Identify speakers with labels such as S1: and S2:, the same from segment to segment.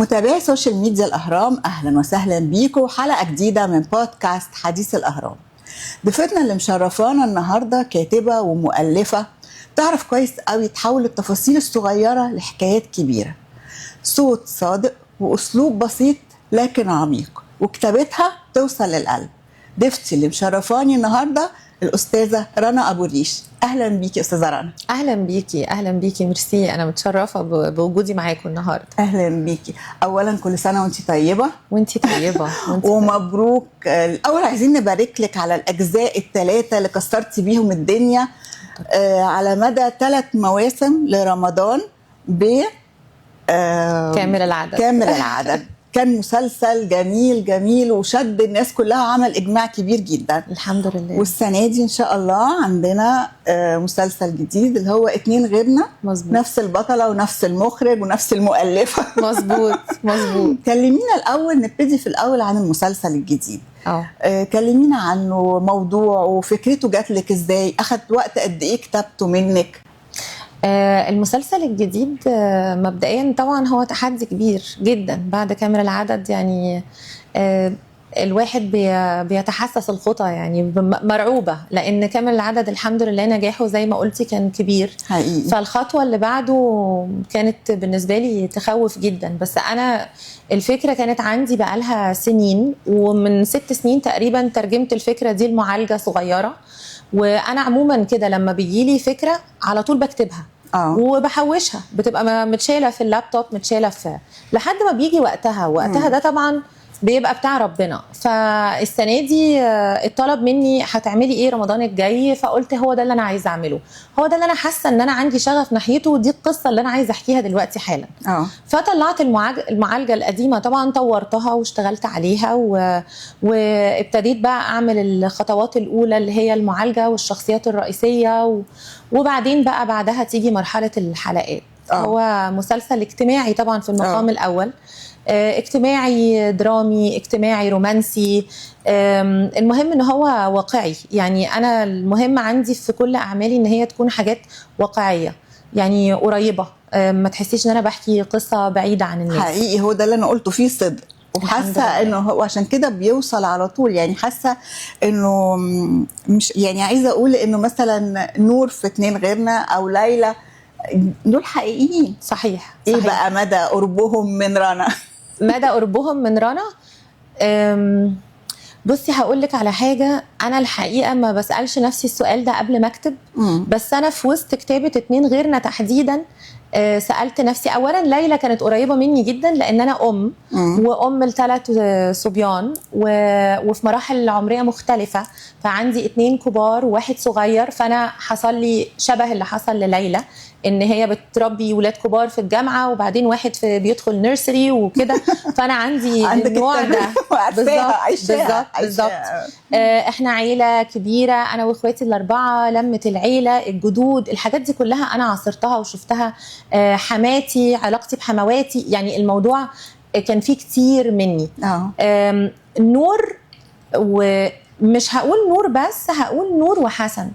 S1: متابعي social media الأهرام، أهلا وسهلا بيكم، حلقة جديدة من بودكاست حديث الأهرام. ضيفتنا اللي مشرفانا النهاردة كاتبة ومؤلفة تعرف كويس قوي تحول التفاصيل الصغيرة لحكايات كبيرة، صوت صادق وأسلوب بسيط لكن عميق، وكتابتها توصل للقلب. ضيفتي اللي مشرفاني النهاردة الأستاذة رنا أبو الريش. أهلا بيكي أستاذة رنا.
S2: اهلا بيكي، اهلا بيكي، ميرسي، انا متشرفه بوجودي معاكم النهارده.
S1: أهلا بيكي. أولا كل سنة وأنت طيبة.
S2: وانتي طيبه، وانتي طيبة.
S1: ومبروك. الأول عايزين نبارك لك على الأجزاء الثلاثة اللي كسرتي بيهم الدنيا على مدى 3 مواسم لرمضان ب
S2: كامل العدد.
S1: كامل العدد. كان مسلسل جميل جميل وشد الناس كلها، عمل إجماع كبير جدا.
S2: الحمد لله.
S1: والسنة دي إن شاء الله عندنا مسلسل جديد اللي هو 2 غيرنا.
S2: مظبوط.
S1: نفس البطلة ونفس المخرج ونفس المؤلفة.
S2: مظبوط مظبوط.
S1: كلمينا الأول، نبتدي في الأول عن المسلسل الجديد. كلمينا عنه، موضوعه وفكرته جات لك إزاي، أخذ وقت قد إيه كتابته منك؟
S2: المسلسل الجديد مبدئيا طبعا هو تحدي كبير جدا بعد كامل العدد، يعني الواحد بيتحسس الخطى، يعني مرعوبة، لأن كامل العدد الحمد لله نجاحه زي ما قلتي كان كبير
S1: حقيقي.
S2: فالخطوة اللي بعده كانت بالنسبة لي تخوف جدا، بس أنا الفكرة كانت عندي بقالها سنين، ومن 6 سنين تقريبا ترجمت الفكرة دي لمعالجة صغيرة. وأنا عموما كده لما بيجيلي فكرة على طول بكتبها وبحوشها، بتبقى متشالة في اللابتوب، متشالة في لحد ما بيجي وقتها. وقتها ده طبعا بيبقى بتاع ربنا. فالسنة دي اتطلب مني هتعملي ايه رمضان الجاي، فقلت هو ده اللي انا عايزه اعمله، هو ده اللي انا حاسه ان انا عندي شغف ناحيته، ودي القصة اللي انا عايزه احكيها دلوقتي حالا. فطلعت المعالجة القديمة طبعا، طورتها واشتغلت عليها وابتديت بقى اعمل الخطوات الاولى اللي هي المعالجة والشخصيات الرئيسية وبعدين بقى بعدها تيجي مرحلة الحلقات. هو مسلسل اجتماعي طبعا في المقام الاول، اجتماعي درامي، اجتماعي رومانسي، المهم ان هو واقعي. يعني انا المهم عندي في كل اعمالي ان هي تكون حاجات واقعية، يعني قريبه، ما تحسيش ان انا بحكي قصة بعيدة عن الناس.
S1: حقيقي هو ده اللي انا قلته، فيه صدق، وحاسه انه هو عشان كده بيوصل على طول. يعني حاسه انه مش يعني عايزه اقول انه مثلا نور في 2 غيرنا او ليلى دول حقيقيين.
S2: صحيح.
S1: ايه
S2: صحيح.
S1: بقى مدى قربهم من رنا؟
S2: مدى قربهم من رنا؟ بصي هقول لك على حاجة، انا الحقيقة ما بسالش نفسي السؤال ده قبل ما اكتب، بس انا في وسط كتابه 2 غيرنا تحديدا سالت نفسي. اولا ليلى كانت قريبه مني جدا لان انا ام، وام ل3 صبيان وفي مراحل عمرية مختلفة، فعندي 2 كبار وواحد صغير، فانا حصل لي شبه اللي حصل لليلى، ان هي بتربي ولاد كبار في الجامعة وبعدين واحد بيدخل nursery وكده، فانا عندي
S1: عندك
S2: النوع ده.
S1: التجربة وعارفاها،
S2: بالظبط،
S1: عايشاها،
S2: بالظبط، بالظبط.
S1: عايشاها.
S2: احنا عيله كبيرة، انا واخواتي ال4، لمه العيلة، الجدود، الحاجات دي كلها انا عاصرتها وشفتها. حماتي، علاقتي بحمواتي، يعني الموضوع كان فيه كتير مني. نور، ومش هقول نور بس، هقول نور وحسن.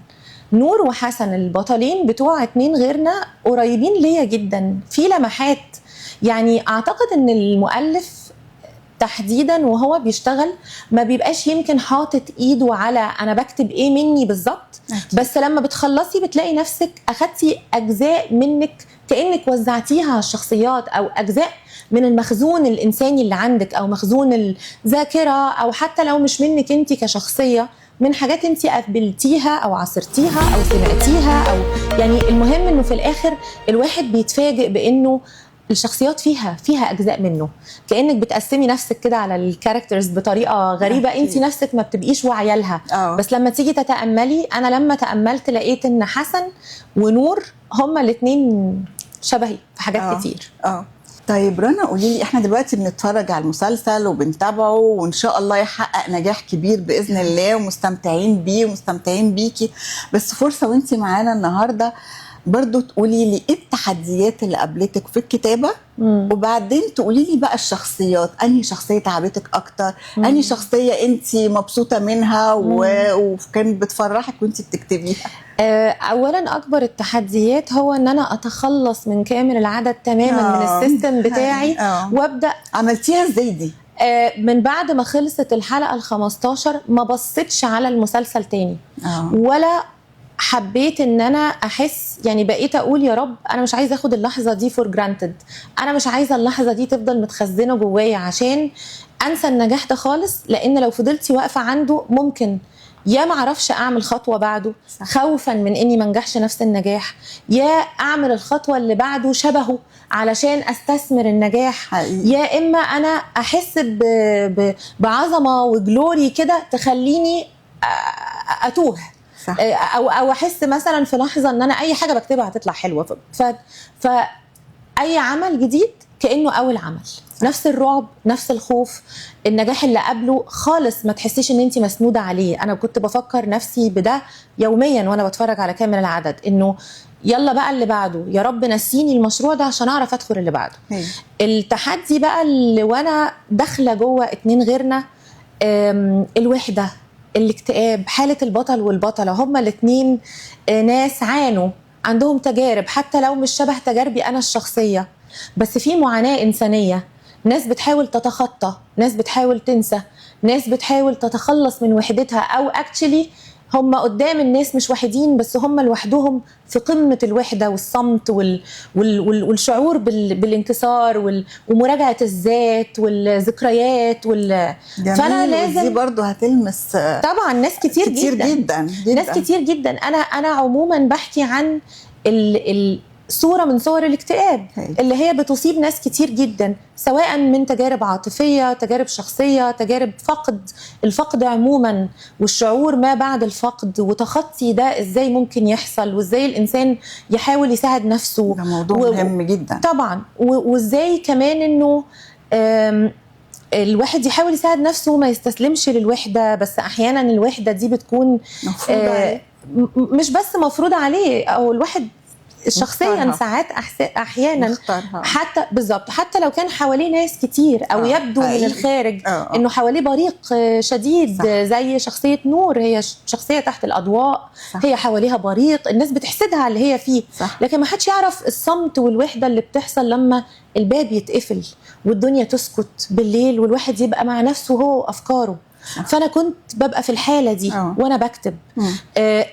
S2: نور وحسن البطلين بتوع 2 غيرنا قريبين ليا جدا في لمحات. يعني اعتقد ان المؤلف تحديدا وهو بيشتغل ما بيبقاش يمكن حاطط ايده على انا بكتب ايه مني بالظبط، بس لما بتخلصي بتلاقي نفسك اخدتي اجزاء منك كانك وزعتيها على الشخصيات، او اجزاء من المخزون الانساني اللي عندك، او مخزون الذاكرة، او حتى لو مش منك انت كشخصية، من حاجات انت قابلتيها او عاصرتيها او سمعتيها، او يعني المهم انه في الاخر الواحد بيتفاجئ بانه الشخصيات فيها اجزاء منه، كانك بتقسمي نفسك كده على ال characters بطريقة غريبة انت نفسك ما بتبقيش واعية لها. بس لما تيجي تتاملي، انا لما تاملت لقيت ان حسن ونور هما الاثنين شبهي في حاجات كتير.
S1: طيب رنا قولي لي، احنا دلوقتي بنتفرج على المسلسل وبنتابعه وان شاء الله يحقق نجاح كبير باذن الله، ومستمتعين بيه ومستمتعين بيكي، بس فرصة وانتي معانا النهارده برضو تقولي لي ايه التحديات اللي قابلتك في الكتابة، وبعدين تقولي لي بقى الشخصيات، انهي شخصية تعبتك اكتر، انهي شخصية انت مبسوطة منها وكانت بتفرحك وانت بتكتبيها.
S2: اولا اكبر التحديات هو ان انا اتخلص من كامل العدد تماما من ال system بتاعي وابدا.
S1: عملتيها ازاي دي؟
S2: من بعد ما خلصت الحلقة 15 ما بصيتش على المسلسل تاني ولا حبيت ان انا احس، يعني بقيت اقول يا رب انا مش عايزه اخد اللحظة دي for granted، انا مش عايزه اللحظة دي تفضل متخزنه جوايا عشان انسى النجاح ده خالص، لان لو فضلتي واقفة عنده ممكن يا ما اعرفش اعمل خطوة بعده خوفا من اني ما انجحش نفس النجاح، يا اعمل الخطوة اللي بعده شبهه علشان استثمر النجاح حقيقي. يا اما انا احس بعظمة وجلوري كده تخليني اتوه صح. او احس مثلا في لحظة ان انا اي حاجة بكتبها هتطلع حلوة، ف اي عمل جديد كانه اول عمل، نفس الرعب نفس الخوف، النجاح اللي قبله خالص ما تحسيش ان انت مسنوده عليه. انا كنت بفكر نفسي بده يوميا وانا بتفرج على كامل العدد، انه يلا بقى اللي بعده، يا رب نسيني المشروع ده عشان اعرف ادخل اللي بعده. التحدي بقى اللي وانا داخله جوه اتنين غيرنا، الوحدة، الاكتئاب، حاله البطل والبطله، هما الاتنين ناس عانوا، عندهم تجارب حتى لو مش شبه تجاربي انا الشخصية، بس في معاناة انسانيه، ناس بتحاول تتخطى، ناس بتحاول تنسى، ناس بتحاول تتخلص من وحدتها، او actually هم قدام الناس مش وحيدين بس هم لوحدهم في قمة الوحدة والصمت والشعور بالانكسار ومراجعة الذات والذكريات
S1: فأنا لازم دي برضو هتلمس
S2: طبعا ناس كتير جدا جدا, جداً. ناس كتير جدا. أنا عموما بحكي عن صورة من صور الاكتئاب اللي هي بتصيب ناس كتير جدا، سواء من تجارب عاطفية، تجارب شخصية، تجارب فقد، الفقد عموما والشعور ما بعد الفقد وتخطي ده ازاي ممكن يحصل، وازاي الانسان يحاول يساعد نفسه.
S1: ده موضوع مهم جدا
S2: طبعا. وازاي كمان انه الواحد يحاول يساعد نفسه وما يستسلمش للوحدة، بس احيانا الوحدة دي بتكون مش بس مفروضة عليه، او الواحد شخصيا ساعات احيانا مختارها. حتى بالظبط، حتى لو كان حواليه ناس كتير او يبدو من الخارج انه حواليه بريق شديد. صح. زي شخصية نور، هي شخصية تحت الاضواء. صح. هي حواليها بريق، الناس بتحسدها على اللي هي فيه. صح. لكن ما حدش يعرف الصمت والوحدة اللي بتحصل لما الباب يتقفل والدنيا تسكت بالليل والواحد يبقى مع نفسه هو وافكاره. فأنا كنت ببقى في الحالة دي وأنا بكتب،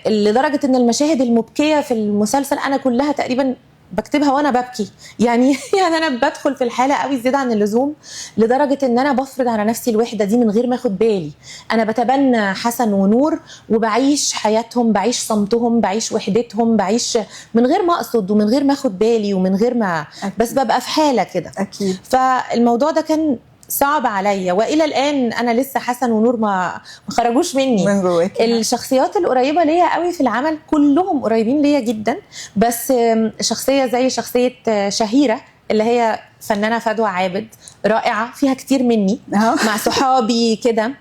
S2: لدرجة إن المشاهد المبكية في المسلسل أنا كلها تقريبا بكتبها وأنا ببكي، يعني أنا بدخل في الحالة قوي زيادة عن اللزوم، لدرجة إن أنا بفرض على نفسي الوحدة دي من غير ما أخد بالي. أنا بتبنى حسن ونور وبعيش حياتهم، بعيش صمتهم، بعيش وحدتهم، بعيش من غير ما أقصد ومن غير ما أخد بالي ومن غير ما أكيد. بس ببقى في حالة كده.
S1: أكيد.
S2: فالموضوع ده كان صعب عليا، والى الان انا لسه حسن ونور ما خرجوش مني
S1: من جواك.
S2: الشخصيات القريبة ليا قوي في العمل كلهم قريبين ليا جدا، بس شخصية زي شخصية شهيرة اللي هي فنانة فدوى عابد، رائعة، فيها كتير مني مع صحابي كده.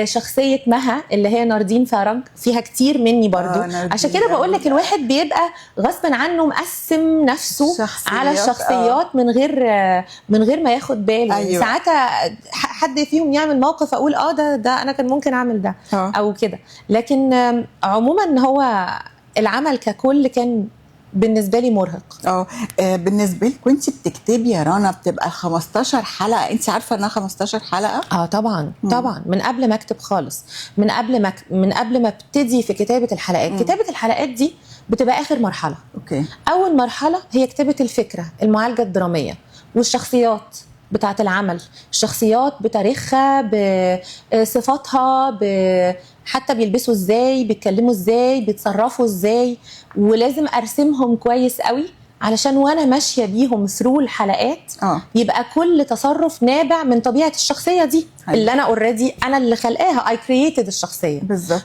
S2: شخصية مها اللي هي ناردين فرج فيها كتير مني برضو. عشان كده بقول لك الواحد بيبقى غصبا عنه مقسم نفسه على الشخصيات من غير ما ياخد باله. أيوة. ساعتها حد فيهم يعمل موقف اقول ده انا كان ممكن اعمل ده او كده، لكن عموما هو العمل ككل كان بالنسبة لي مرهق.
S1: بالنسبة لك وانت بتكتبي يا رنا بتبقى 15 حلقة، انت عارفه انها 15 حلقة؟
S2: طبعا. طبعا من قبل ما اكتب خالص، من قبل ما ابتدي في كتابه الحلقات. كتابه الحلقات دي بتبقى اخر مرحلة.
S1: okay.
S2: اول مرحلة هي كتابه الفكرة، المعالجة الدرامية والشخصيات بتاعه العمل، الشخصيات بتاريخها، بصفاتها، حتى بيلبسوا ازاي، بيتكلموا ازاي، بيتصرفوا ازاي، ولازم ارسمهم كويس قوي علشان وانا ماشية بيهم through الحلقات يبقى كل تصرف نابع من طبيعة الشخصية دي. أيوة. اللي انا already انا اللي خلقاها، I created الشخصية
S1: بالظبط.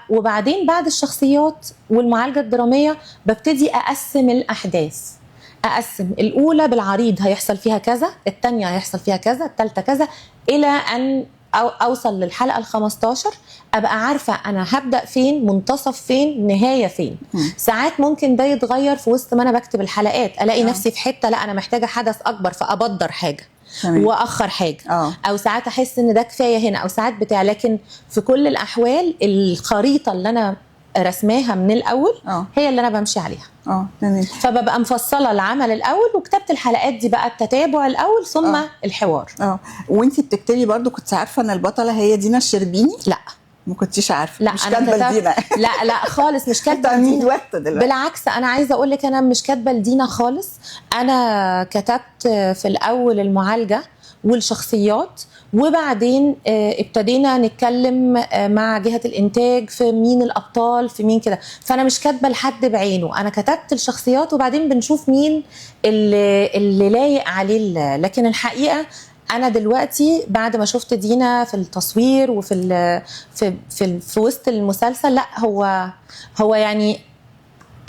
S2: وبعدين بعد الشخصيات والمعالجه الدرامية ببتدي اقسم الاحداث، اقسم الاولى بالعريض هيحصل فيها كذا، الثانية هيحصل فيها كذا، الثالثة كذا، الى ان أو اوصل للحلقة ال 15 ابقى عارفه انا هبدا فين، منتصف فين، نهاية فين. ساعات ممكن ده يتغير في وسط ما انا بكتب الحلقات، الاقي نفسي في حتة لا انا محتاجه حدث اكبر فابدر حاجة واخر حاجة، او ساعات احس ان ده كفاية هنا، او ساعات بتاع. لكن في كل الاحوال الخريطة اللي انا رسماها من الاول هي اللي انا بمشي عليها.
S1: تمام.
S2: فببقى مفصلة العمل الاول وكتبت الحلقات دي بقى التتابع الاول ثم الحوار.
S1: وانتي بتكتبي برضو كنت عارفه ان البطلة هي دينا الشربيني؟
S2: لا
S1: ما كنتيش عارفه.
S2: لا
S1: مش
S2: انا
S1: كاتبه لدينا.
S2: لا لا خالص مش كاتبه لدينا بالعكس. انا عايزه اقول لك انا مش كاتبه لدينا خالص. انا كتبت في الاول المعالجة والشخصيات، وبعدين ابتدينا نتكلم مع جهة الإنتاج في مين الأبطال في مين كده. فأنا مش كاتبة لحد بعينه، أنا كتبت الشخصيات وبعدين بنشوف مين اللي لايق عليه. لكن الحقيقة أنا دلوقتي بعد ما شفت دينا في التصوير وفي في في, في وسط المسلسل، لا هو يعني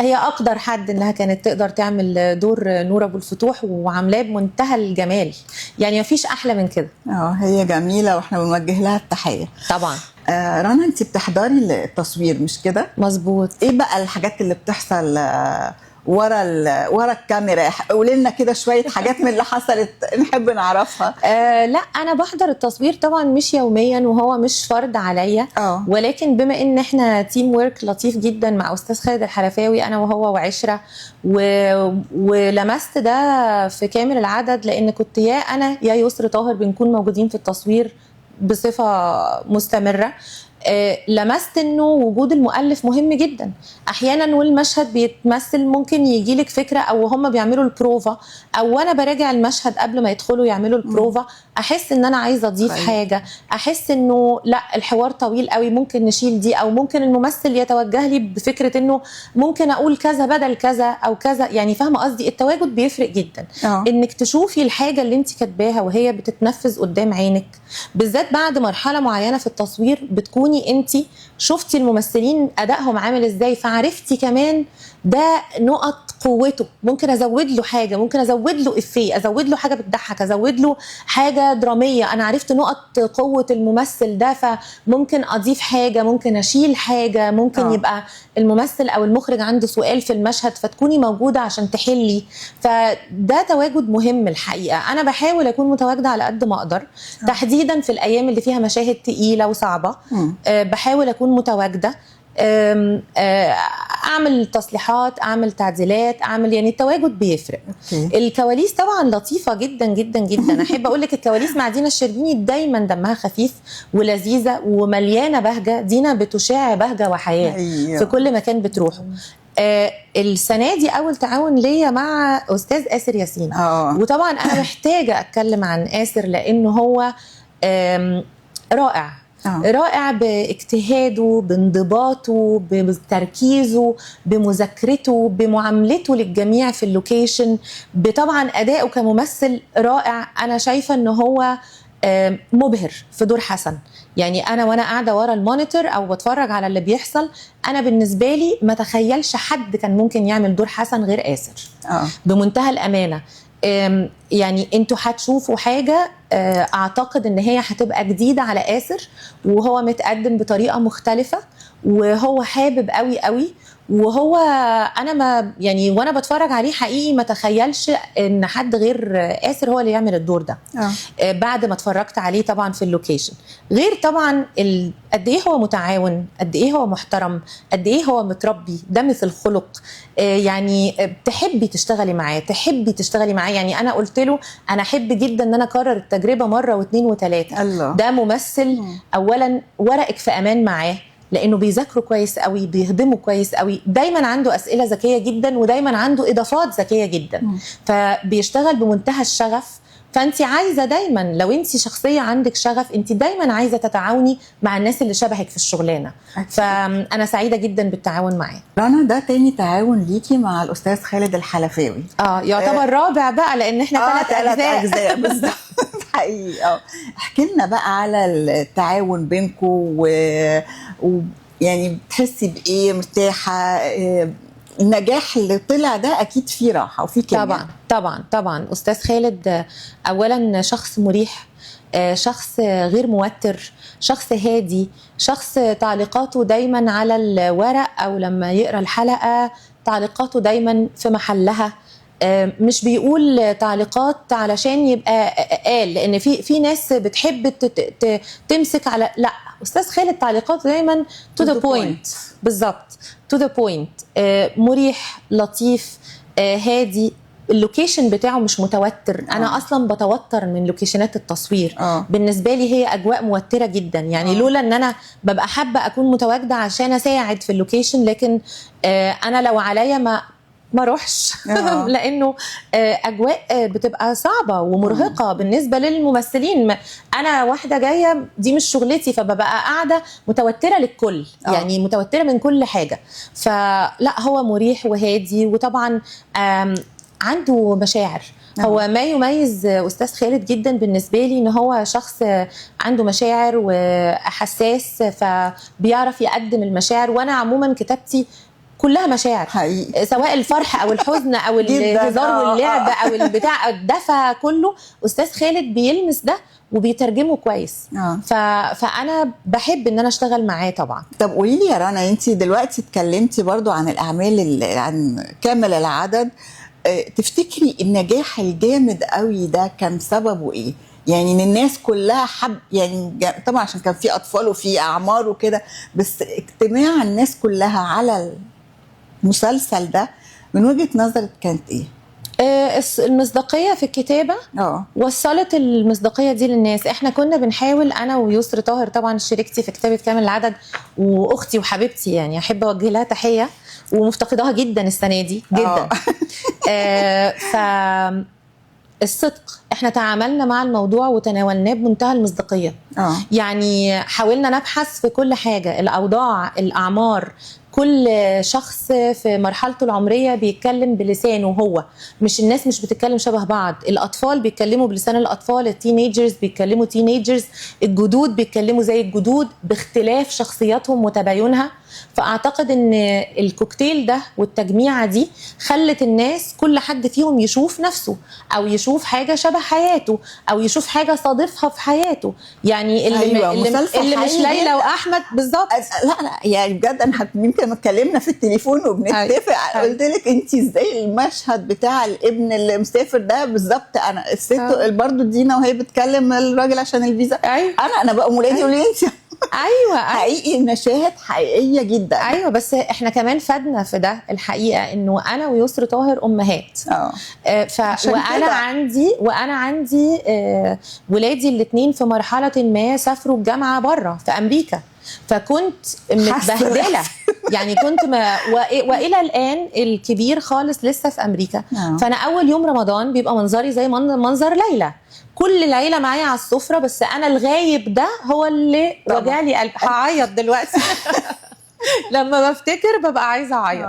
S2: هي أقدر حد إنها كانت تقدر تعمل دور نور أبو الفتوح، وعاملاه بمنتهى الجمال، يعني مفيش أحلى من كده.
S1: هي جميلة وإحنا بنوجه لها التحية
S2: طبعا.
S1: رنا، أنت بتحضري التصوير مش كده؟
S2: مظبوط.
S1: إيه بقى الحاجات اللي بتحصل ورا الكاميرا؟ قولي لنا كده شوية حاجات من اللي حصلت نحب نعرفها.
S2: لا انا بحضر التصوير طبعا مش يوميا وهو مش فرض عليا، ولكن بما ان احنا team work لطيف جدا مع استاذ خالد الحلفاوي، انا وهو وعشرة، ولمست ده في كامل العدد، لان كنت يا انا يا يسر طاهر بنكون موجودين في التصوير بصفة مستمرة. لمست انه وجود المؤلف مهم جدا. احيانا والمشهد بيتمثل ممكن يجيلك فكرة، او هم بيعملوا البروفا، او انا براجع المشهد قبل ما يدخلوا يعملوا البروفا، احس ان انا عايزه اضيف حاجة، احس انه لا الحوار طويل قوي ممكن نشيل دي، او ممكن الممثل يتوجه لي بفكره انه ممكن اقول كذا بدل كذا او كذا. يعني فاهمه قصدي؟ التواجد بيفرق جدا. انك تشوفي الحاجة اللي انت كاتباها وهي بتتنفذ قدام عينك، بالذات بعد مرحلة معينة في التصوير بتكوني انت شفتي الممثلين ادائهم عامل ازاي، فعرفتي كمان ده نقط قوته، ممكن ازود له حاجة، ممكن ازود له افيه، ازود له حاجة بتضحك، ازود له حاجة درامية. انا عرفت نقط قوة الممثل ده، فممكن اضيف حاجة، ممكن اشيل حاجة، ممكن يبقى الممثل او المخرج عنده سؤال في المشهد فتكوني موجودة عشان تحلي. فده تواجد مهم الحقيقة. انا بحاول اكون متواجدة على قد ما اقدر، تحديدا في الايام اللي فيها مشاهد تقيلة وصعبة. بحاول اكون متواجدة، اعمل تصليحات، اعمل تعديلات، اعمل يعني التواجد بيفرق. الكواليس طبعا لطيفة جدا جدا جدا. احب اقول لك الكواليس مع دينا الشربيني دايما دمها خفيف ولذيذه ومليانة بهجة. دينا بتشع بهجة وحياه في كل مكان بتروحه. السنة دي اول تعاون ليا مع استاذ آسر ياسين. وطبعا انا محتاجه اتكلم عن آسر لانه هو رائع. رائع باجتهاده، بانضباطه، بتركيزه، بمذاكرته، بمعاملته للجميع في ال location، بطبعا أداؤه كممثل رائع. أنا شايفة أنه هو مبهر في دور حسن. يعني أنا وأنا قاعدة ورا ال monitor أو بتفرج على اللي بيحصل، أنا بالنسبة لي ما تخيلش حد كان ممكن يعمل دور حسن غير آسر. بمنتهى الأمانة. يعني انتوا هتشوفوا حاجة اعتقد ان هي هتبقى جديدة على آسر، وهو متقدم بطريقة مختلفة، وهو حابب قوي قوي، وهو انا ما يعني وانا بتفرج عليه حقيقي ما تخيلش ان حد غير آسر هو اللي يعمل الدور ده. بعد ما اتفرجت عليه طبعا في ال location، غير طبعا قد ايه هو متعاون، قد ايه هو محترم، قد ايه هو متربي، دمث الخلق. يعني تحبي تشتغلي معاه، تحبي تشتغلي معاه. يعني انا قلت له انا احب جدا ان انا اكرر التجربة مرة واثنين وثلاثة. ده ممثل اولا ورقك في امان معاه، لانه بيذاكره كويس قوي، بيهضمه كويس قوي، دايما عنده اسئلة ذكية جدا، ودايما عنده اضافات ذكية جدا. فبيشتغل بمنتهى الشغف. فانت عايزه دايما، لو انت شخصية عندك شغف، انت دايما عايزه تتعاوني مع الناس اللي شبهك في الشغلانة. فانا سعيدة جدا بالتعاون معاه.
S1: رنا، ده تاني تعاون ليكي مع الاستاذ خالد الحلفاوي.
S2: يعتبر رابع بقى، لان احنا ثلاث اجزاء
S1: بالظبط. حقيقي. احكي لنا بقى على التعاون بينكم، ويعني بتحسي بايه؟ مرتاحة؟ النجاح اللي طلع ده اكيد فيه راحة وفيه كيمياء.
S2: طبعا طبعا طبعا. استاذ خالد اولا شخص مريح، شخص غير موتر، شخص هادي، شخص تعليقاته دايما على الورق او لما يقرا الحلقة تعليقاته دايما في محلها، مش بيقول تعليقات علشان يبقى قال، لان في ناس بتحب تمسك على، لا استاذ خالد تعليقاته دايما to the point. بالظبط، to the point. مريح، لطيف، هادي. ال location بتاعه مش متوتر. انا اصلا بتوتر من location ات التصوير. بالنسبة لي هي اجواء موتره جدا يعني. لولا ان انا ببقى حابة اكون متواجدة عشان اساعد في ال location، لكن انا لو عليا ما اروحش. لانه اجواء بتبقى صعبة ومرهقه بالنسبة للممثلين. انا واحدة جاية دي مش شغلتي، فببقى قاعدة متوترة للكل. يعني متوترة من كل حاجة. فلا، هو مريح وهادي، وطبعا عنده مشاعر. هو ما يميز استاذ خالد جدا بالنسبة لي ان هو شخص عنده مشاعر وحساس، فبيعرف يقدم المشاعر. وانا عموما كتابتي كلها مشاعر
S1: حقيقي،
S2: سواء الفرح او الحزن او
S1: جداً.
S2: الهزار واللعب او البتاع الدفى كله، استاذ خالد بيلمس ده وبيترجمه كويس. فانا بحب ان انا اشتغل معاه طبعا.
S1: طب قولي لي يا رنا، انت دلوقتي اتكلمتي برضو عن الاعمال عن كامل العدد، تفتكري النجاح الجامد قوي ده كان سببه ايه؟ يعني ان الناس كلها حب، يعني طبعا عشان كان في اطفال وفي اعمار وكده، بس اجتماع الناس كلها على المسلسل ده من وجهة نظرك كانت ايه؟
S2: المصداقية في الكتابة وصلت المصداقية دي للناس. احنا كنا بنحاول، انا ويسر طاهر طبعا شريكتي في كتابة كامل العدد واختي وحبيبتي، يعني احب اوجه لها تحية ومفتقداها جدا السنة دي جدا. ف الصدق، احنا تعاملنا مع الموضوع وتناولناه بمنتهى المصداقية. يعني حاولنا نبحث في كل حاجة، الأوضاع، الأعمار، كل شخص في مرحلته العمرية بيتكلم بلسانه هو، مش الناس مش بتتكلم شبه بعض. الأطفال بيتكلموا بلسان الأطفال، ال teenagers بيتكلموا teenagers، الجدود بيتكلموا زي الجدود باختلاف شخصياتهم وتباينها. فأعتقد إن الكوكتيل ده والتجميعة دي خلت الناس كل حد فيهم يشوف نفسه أو يشوف حاجة شبه حياته أو يشوف حاجة صادفها في حياته. يعني اللي,
S1: أيوة،
S2: اللي مش
S1: حقيقي
S2: ليلى
S1: جداً.
S2: وأحمد بالظبط.
S1: لا لا يعني بجد انا يمكن اتكلمنا في التليفون وبنتفق، قلت لك انت ازاي المشهد بتاع الابن اللي مسافر ده بالظبط. انا الست برضو دينا وهي بتكلم الراجل عشان الفيزا. انا بقى ولادي يقولوا لي انت
S2: ايوه
S1: حقيقي المشاهد حقيقية جدا.
S2: ايوه، بس احنا كمان فادنا في ده الحقيقة، انه انا ويسر طاهر امهات. وانا عندي ولادي الاثنين في مرحلة ما سافروا الجامعة بره في امريكا، فكنت متبهدله يعني كنت ما والى الان الكبير خالص لسه في امريكا. فانا اول يوم رمضان بيبقى منظري زي منظر ليلى، كل العيلة معايا على السفرة، بس انا الغايب ده هو اللي وجع لي قلبي. هعيط دلوقتي لما بفتكر ببقى عايزه اعيط.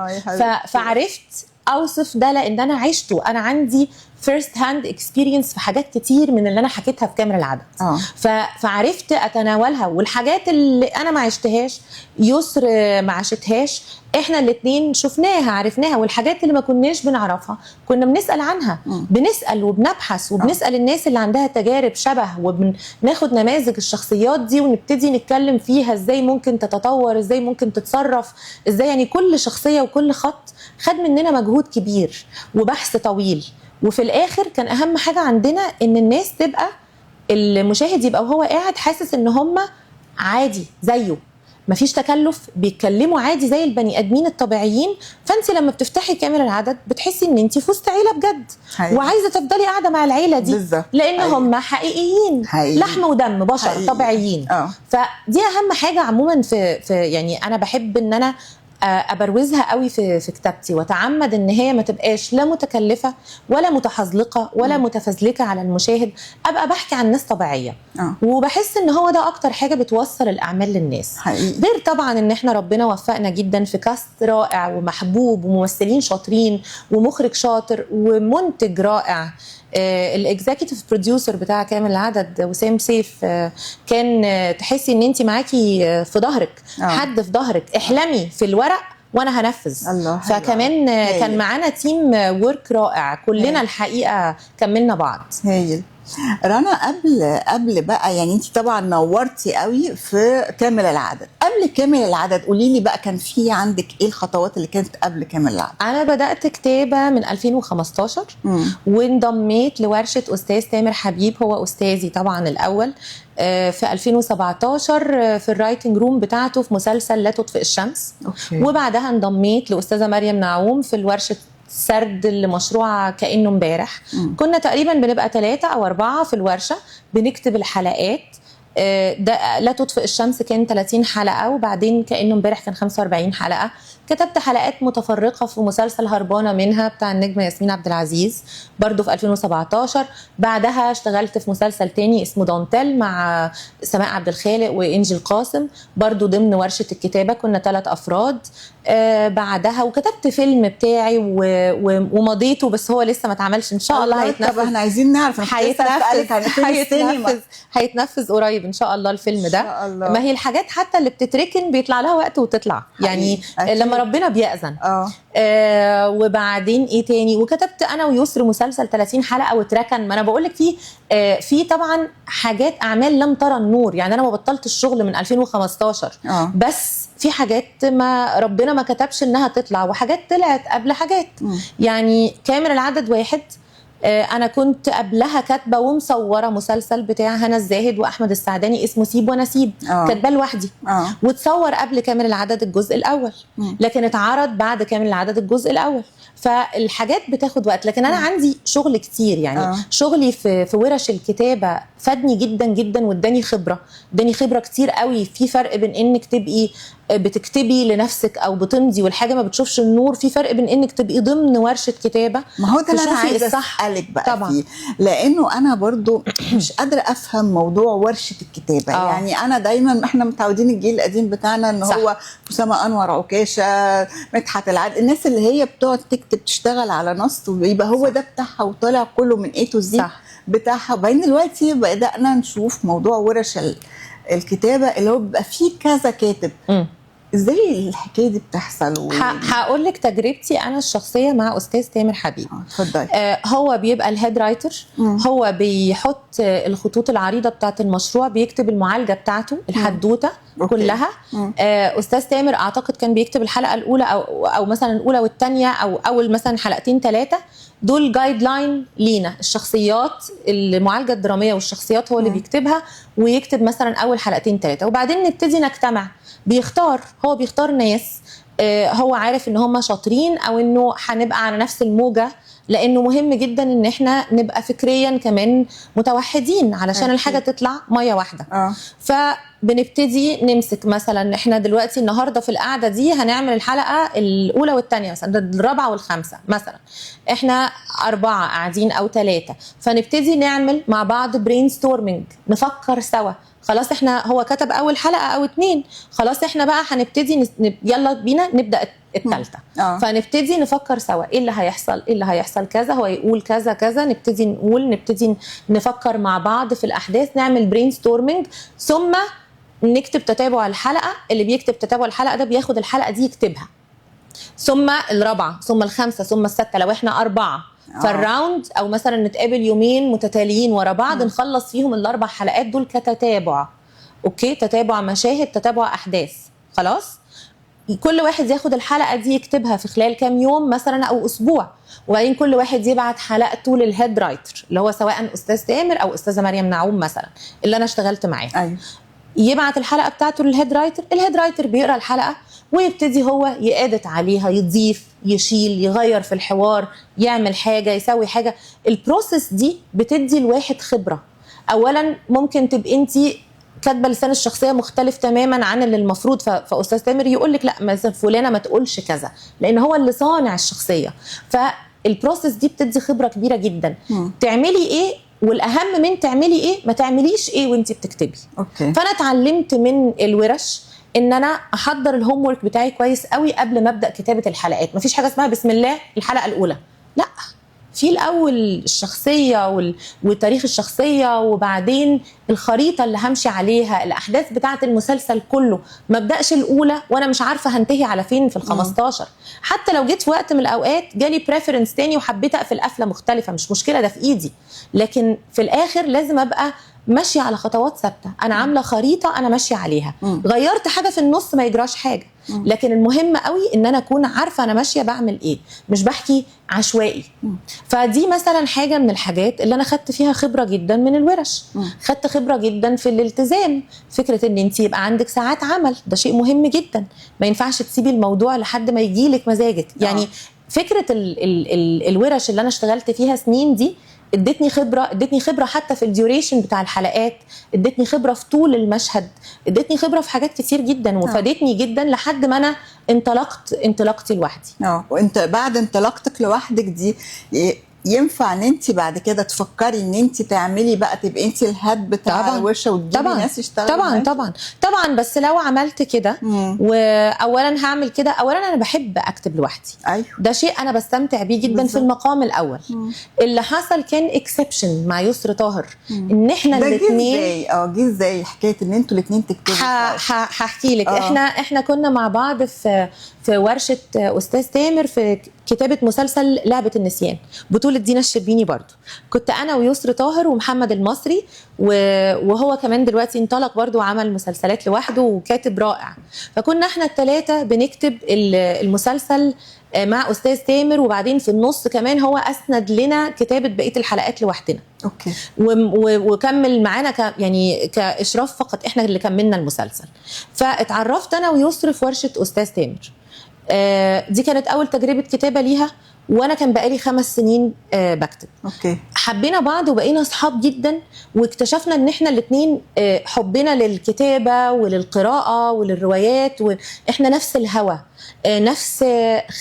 S2: فعرفت اوصف ده لان انا عشته، انا عندي first hand experience في حاجات كتير من اللي انا حكيتها في كامل العدد. فعرفت اتناولها، والحاجات اللي انا ما عشتهاش يسر ما عشتهاش، احنا الاثنين شفناها عرفناها، والحاجات اللي ما كناش بنعرفها كنا بنسال عنها. بنسال وبنبحث وبنسال الناس اللي عندها تجارب شبه، وبناخد نماذج الشخصيات دي ونبتدي نتكلم فيها ازاي ممكن تتطور، ازاي ممكن تتصرف، ازاي. يعني كل شخصية وكل خط خد مننا مجهود كبير وبحث طويل، وفي الاخر كان اهم حاجة عندنا ان الناس تبقى، المشاهد يبقى وهو قاعد حاسس ان هم عادي زيه، مفيش تكلف، بيتكلموا عادي زي البني ادمين الطبيعيين. فانت لما بتفتحي كامل العدد بتحسي ان انت في وسط عيله بجد، وعايزه تفضلي قاعدة مع العيلة دي بالزبط. لان هم حقيقيين، لحم ودم، بشر حقيقي. طبيعيين. فدي اهم حاجة عموما في يعني انا بحب ان انا ابروزها قوي في كتابتي، واتعمد ان هي ما تبقاش لا متكلفه ولا متحزلقه ولا متفزلكه على المشاهد، ابقى بحكي عن ناس طبيعية. وبحس ان هو ده اكتر حاجة بتوصل الاعمال للناس حقيقي. غير طبعا ان احنا ربنا وفقنا جدا في cast رائع ومحبوب وممثلين شاطرين ومخرج شاطر ومنتج رائع. ال executive producer بتاع كامل العدد وسام سيف، كان تحسي ان انت معاكي في ظهرك حد في ظهرك، احلمي في الورق وانا هنفذ.
S1: الله، حلو.
S2: فكمان
S1: هايل.
S2: كان معانا team work رائع كلنا.
S1: هايل.
S2: الحقيقة كملنا بعض.
S1: هايل. رنا، قبل بقى، يعني انت طبعا نورتي قوي في كامل العدد، قبل كامل العدد قولي لي بقى كان في عندك ايه الخطوات اللي كانت قبل كامل العدد؟
S2: انا بدات كتابه من 2015 وانضميت لورشه استاذ تامر حبيب، هو استاذي طبعا الاول، في 2017 في ال writing room بتاعته في مسلسل لا تطفئ الشمس. وبعدها انضميت لاستاذه مريم نعوم في الورشة سرد لمشروع كانه امبارح. كنا تقريبا بنبقى 3 أو 4 في الورشة بنكتب الحلقات. ده لا تطفئ الشمس كان 30 حلقة، وبعدين كانه امبارح كان 45 حلقة. كتبت حلقات متفرقة في مسلسل هربانه منها بتاع النجمة ياسمين عبد العزيز برضو في 2017. بعدها اشتغلت في مسلسل تاني اسمه دانتيل مع سماء عبد الخالق وإنجي القاسم، برضو ضمن ورشه الكتابة، كنا 3 أفراد. بعدها وكتبت فيلم بتاعي ومضيته، بس هو لسه ما اتعملش، ان شاء الله هيتنفذ.
S1: طب احنا عايزين نعرف، أنا كنت لسه هسألك عن فيلم السينما.
S2: هيتنفذ قريب ان شاء الله الفيلم ده.
S1: إن شاء الله.
S2: ما هي الحاجات حتى اللي بتتركن بيطلع لها وقت وتطلع، يعني
S1: أكيد.
S2: لما ربنا بيأذن. وبعدين ايه تاني؟ وكتبت انا ويسر مسلسل 30 حلقة واتركن. ما انا بقول لك في طبعا حاجات اعمال لم ترى النور، يعني انا ما بطلت الشغل من 2015. بس في حاجات ما ربنا ما كتبش انها تطلع، وحاجات طلعت قبل حاجات. يعني كامل العدد 1، انا كنت قبلها كاتبه ومصوره مسلسل بتاع هنا الزاهد واحمد السعداني اسمه سيب ونسيب. كاتباه لوحدي. وتصور قبل كامل العدد الجزء الاول، لكن اتعرض بعد كامل العدد الجزء الاول. فالحاجات بتاخد وقت، لكن انا عندي شغل كتير يعني. شغلي في ورش الكتابة فادني جدا جدا، واداني خبره، اداني خبره كتير قوي. في فرق بين انك تبقي بتكتبي لنفسك او بتمضي والحاجة ما بتشوفش النور، في فرق بين انك تبقي ضمن ورشه كتابه.
S1: ما هو ده اللي انا
S2: تشوفي
S1: عايزه
S2: الصح.
S1: اسالك بقى
S2: طبعا.
S1: فيه، لانه انا برضو مش قادرة افهم موضوع ورشه الكتابة. يعني انا دايما احنا متعودين الجيل القديم بتاعنا ان هو اسامة انور، عكاشة، مدحت العدل، الناس اللي هي بتقعد تكتب تشتغل على نص ويبقى هو ده بتاعها وطالع كله من A to Z بتاعها. وبعدين دلوقتي بدانا نشوف موضوع ورش الكتابة اللي هو بيبقى فيه كذا كاتب. ازاي الحكاية دي بتحصل؟
S2: هقول لك تجربتي انا الشخصية مع استاذ تامر حبيب.
S1: اتفضلي.
S2: هو بيبقى ال head writer، هو بيحط الخطوط العريضة بتاعه المشروع، بيكتب المعالجة بتاعته، الحدوتة كلها. استاذ تامر اعتقد كان بيكتب الحلقة الاولى او مثلا الاولى والثانية، او اول مثلا حلقتين 3، دول guideline لينا. الشخصيات، المعالجة الدرامية والشخصيات هو اللي بيكتبها، ويكتب مثلا اول حلقتين 3، وبعدين نبتدي نجتمع. هو بيختار ناس هو عارف ان هم شاطرين او انه هنبقى على نفس الموجه، لانه مهم جدا ان احنا نبقى فكريا كمان متوحدين علشان الحاجة تطلع مية واحدة. فبنبتدي نمسك مثلا احنا دلوقتي النهارده في القعدة دي هنعمل الحلقة الاولى والثانية مثلا، الرابعة والخامسة مثلا، احنا 4 قاعدين او 3، فنبتدي نعمل مع بعض brainstorming، نفكر سوا. خلاص احنا هو كتب اول حلقة او 2، خلاص احنا بقى هنبتدي يلا بينا نبدا الثالثة. فنبتدي نفكر سوا ايه اللي هيحصل، ايه اللي هيحصل كذا، هو يقول كذا كذا، نبتدي نقول، نبتدي نفكر مع بعض في الاحداث، نعمل brainstorming، ثم نكتب تتابع الحلقة. اللي بيكتب تتابع الحلقة ده بياخد الحلقة دي يكتبها، ثم الرابعة ثم الخامسة ثم السادسة لو احنا 4. فال round، او مثلا نتقابل يومين متتاليين ورا بعض نخلص فيهم ال4 حلقات دول كتتابع. okay، تتابع مشاهد، تتابع احداث. خلاص كل واحد ياخد الحلقة دي يكتبها في خلال كام يوم مثلا او اسبوع، وبعدين كل واحد يبعت حلقته لل head writer اللي هو سواء استاذ تامر او استاذه مريم نعوم مثلا اللي انا اشتغلت معاه. يبعت الحلقة بتاعته لل head writer، ال head writer بيقرا الحلقة ويبتدي هو ي edit عليها، يضيف، يشيل، يغير في الحوار، يعمل حاجة، يسوي حاجة. ال process دي بتدي الواحد خبره. اولا ممكن تبقي انت كاتبه لسان الشخصية مختلف تماما عن اللي المفروض، فاستاذ تامر يقول لك لا مثلا فلانه ما تقولش كذا، لان هو اللي صانع الشخصية. فال process دي بتدي خبره كبيرة جدا. تعملي ايه، والاهم من تعملي ايه ما تعمليش ايه وانت بتكتبي. فانا اتعلمت من الورش ان انا احضر ال homework بتاعي كويس قوي قبل ما ابدا كتابه الحلقات. مفيش حاجة اسمها بسم الله الحلقة الاولى، لا، في الاول الشخصية وتاريخ الشخصية، وبعدين الخريطة اللي همشي عليها، الاحداث بتاعه المسلسل كله. ما ابداش الاولى وانا مش عارفه هنتهي على فين في ال15. حتى لو جيت في وقت من الاوقات جالي preference تاني وحبيت اقفل قفله مختلفة، مش مشكلة، ده في ايدي، لكن في الاخر لازم ابقى ماشية على خطوات ثابتة. انا عامله خريطة انا ماشية عليها. غيرت حاجة في النص ما يجراش حاجة. لكن المهم قوي ان انا اكون عارفه انا ماشية بعمل ايه، مش بحكي عشوائي. فدي مثلا حاجة من الحاجات اللي انا خدت فيها خبره جدا من الورش. خدت خبره جدا في الالتزام، فكرة ان انت يبقى عندك ساعات عمل، ده شيء مهم جدا. ما ينفعش تسيبي الموضوع لحد ما يجيلك مزاجك. يعني فكرة ال ال ال الورش اللي انا اشتغلت فيها سنين دي ادتني خبره، ادتني خبره حتى في ال duration بتاع الحلقات، ادتني خبره في طول المشهد، ادتني خبره في حاجات كتير جدا، وفادتني جدا لحد ما انا انطلقت انطلاقتي لوحدي.
S1: وانت بعد انطلاقتك لوحدك دي ينفع ان انت بعد كده تفكري ان انت تعملي بقى، تبقي انت ال head بتاع الورشة وتجيبي ناس يشتغلوا؟
S2: طبعا طبعا طبعا. بس لو عملت كده، واولا هعمل كده، اولا انا بحب اكتب لوحدي.
S1: ايوه،
S2: ده شيء انا بستمتع بيه جدا. بالزبط. في المقام الاول. اللي حصل كان exception مع يسر طاهر، ان احنا الاثنين.
S1: جه ازاي حكاية ان انتوا الاثنين تكتبوا؟
S2: هحكي لك. احنا كنا مع بعض في ورشه استاذ تامر في كتابه مسلسل لعبه النسيان، بطوله دينا الشربيني برضو. كنت انا ويسر طاهر ومحمد المصري، وهو كمان دلوقتي انطلق برضو وعمل مسلسلات لوحده وكاتب رائع. فكنا احنا الثلاثة بنكتب المسلسل مع استاذ تامر، وبعدين في النص كمان هو اسند لنا كتابه بقية الحلقات لوحدنا.
S1: okay.
S2: وكمل معانا يعني كاشراف فقط، احنا اللي كملنا المسلسل. فاتعرفت انا ويسر في ورشه استاذ تامر. دي كانت اول تجربه كتابه ليها، وانا كان بقالي 5 سنين بكتب.
S1: okay.
S2: حبينا بعض وبقينا اصحاب جدا، واكتشفنا ان احنا الاثنين حبنا للكتابة وللقراءه وللروايات، واحنا نفس الهوى، نفس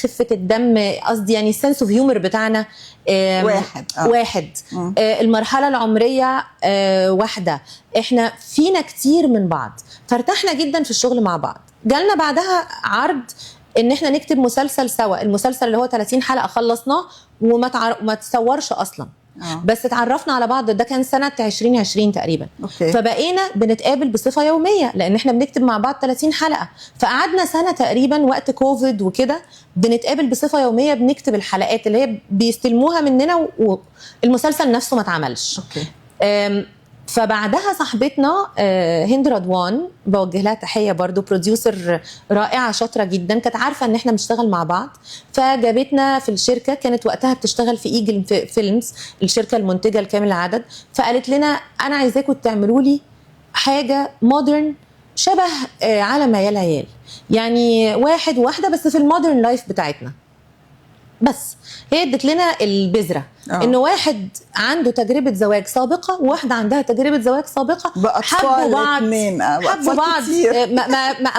S2: خفه الدم، قصدي يعني ال sense of humor بتاعنا
S1: واحد.
S2: واحد. المرحلة العمرية واحدة، احنا فينا كتير من بعض، فارتحنا جدا في الشغل مع بعض. جالنا بعدها عرض ان احنا نكتب مسلسل سوا، المسلسل اللي هو 30 حلقة خلصناه وما تصورش اصلا. بس اتعرفنا على بعض، ده كان سنة 2020 تقريبا.
S1: okay.
S2: فبقينا بنتقابل بصفة يومية لان احنا بنكتب مع بعض 30 حلقة. فقعدنا سنة تقريبا وقت كوفيد وكده بنتقابل بصفة يومية، بنكتب الحلقات اللي هي بيستلموها مننا، والمسلسل نفسه ما اتعملش.
S1: okay.
S2: فبعدها صاحبتنا هند رضوان، بوجه لها تحية برضو، producer رائعة شاطرة جدا، كانت عارفه ان احنا بنشتغل مع بعض، فجابتنا في الشركة. كانت وقتها بتشتغل في Eagle Films، الشركة المنتجة لكامل العدد. فقالت لنا انا عايزاكم تعملوا لي حاجة modern شبه عالم عيال عيال، يعني واحد وواحدة بس في ال modern life بتاعتنا. بس هي ادت لنا البذرة، انه واحد عنده تجربه زواج سابقه وواحدة عندها تجربه زواج سابقه، حبوا بعض، حبوا بعض،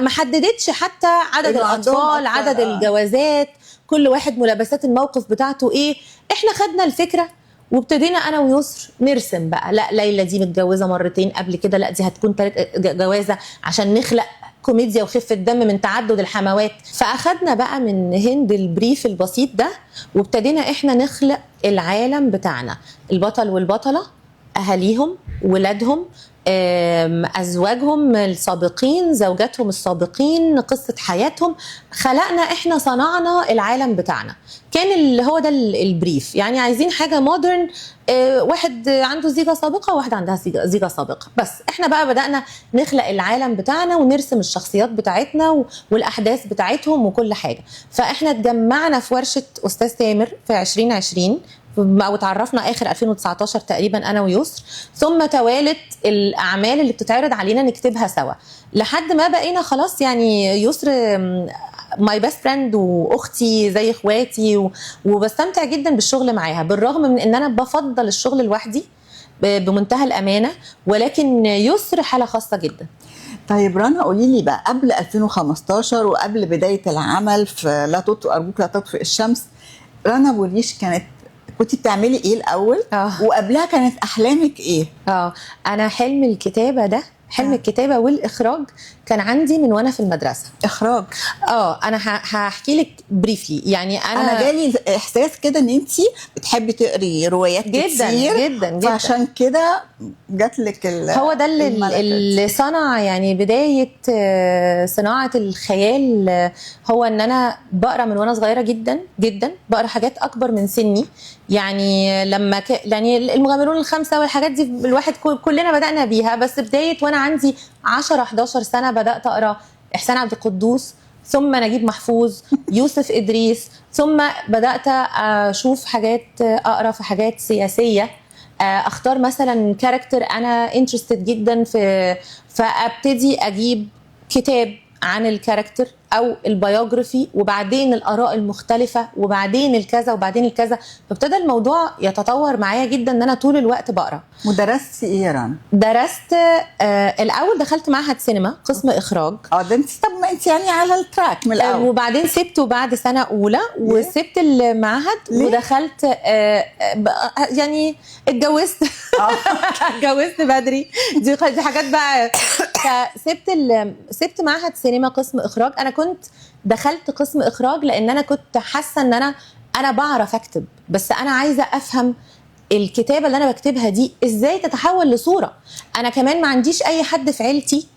S2: ما حددتش حتى عدد الاطفال، عدد الجوازات، كل واحد ملابسات الموقف بتاعته ايه. احنا خدنا الفكرة وابتدينا انا ويسر نرسم بقى، لا ليلى دي متجوزة مرتين قبل كده، لا دي هتكون ثالث جوازه، عشان نخلق كوميديا وخفه دم من تعدد الحموات. فاخدنا بقى من هند ال brief البسيط ده، وابتدينا احنا نخلق العالم بتاعنا، البطل والبطله، اهاليهم، ولادهم، ازواجهم السابقين، زوجاتهم السابقين، قصة حياتهم. خلقنا احنا، صنعنا العالم بتاعنا. كان اللي هو ده ال brief، يعني عايزين حاجة modern، واحد عنده زيجه سابقه وواحد عندها زيجه سابقه. بس احنا بقى بدانا نخلق العالم بتاعنا ونرسم الشخصيات بتاعتنا والاحداث بتاعتهم وكل حاجة. فاحنا اتجمعنا في ورشه استاذ تامر في 2020، وتعرفنا اخر 2019 تقريبا انا ويسر، ثم توالت الاعمال اللي بتتعرض علينا نكتبها سوا لحد ما بقينا خلاص، يعني يسر my best friend واختي زي اخواتي، وبستمتع جدا بالشغل معاها، بالرغم من ان انا بفضل الشغل لوحدي بمنتهى الامانة، ولكن يسر حاله خاصة جدا.
S1: طيب رنا، قولي لي بقى قبل 2015 وقبل بداية العمل في لا تطفئ ارجوك لا تطفئ الشمس، رنا ابو الريش كانت كنت بتعملي ايه الاول؟ وقبلها كانت احلامك ايه؟
S2: انا حلم الكتابة ده حلم الكتابة والاخراج كان عندي من وانا في المدرسه.
S1: اخراج؟
S2: انا هحكي لك briefly. يعني
S1: انا جالي احساس كده ان انت بتحبي تقري روايات
S2: جدا
S1: كتير.
S2: جدا جدا.
S1: فعشان كده جات لك
S2: هو ده اللي صنع يعني بداية صناعة الخيال، هو ان انا بقرا من وانا صغيرة جدا جدا، بقرا حاجات اكبر من سني. يعني لما يعني المغامرون الخمسة والحاجات دي الواحد كلنا بدانا بيها، بس بداية وانا عندي 10 11 سنة بدات اقرا احسان عبد القدوس، ثم نجيب محفوظ، يوسف ادريس، ثم بدات اشوف حاجات، اقرا في حاجات سياسيه، اختار مثلا character انا interested جدا في، فابتدي اجيب كتاب عن ال character او ال biography، وبعدين الاراء المختلفة، وبعدين الكذا وبعدين الكذا. فابتدى الموضوع يتطور معايا جدا ان انا طول الوقت بقرا.
S1: ودرستي ايه يا رنا؟
S2: درست الاول دخلت معهد سينما قسم اخراج.
S1: ده انت طب ما انت يعني على ال track من الاول.
S2: وبعدين سبته بعد سنة اولى، وسبت المعهد.
S1: ليه؟
S2: ودخلت يعني اتجوزت. اتجوزت بدري، دي حاجات بقى. فسبت سبت معهد سينما قسم اخراج. انا كنت دخلت قسم اخراج لان انا كنت حاسه ان انا بعرف اكتب، بس انا عايزه افهم الكتابة اللي انا بكتبها دي ازاي تتحول لصورة. انا كمان ما عنديش اي حد في عيلتي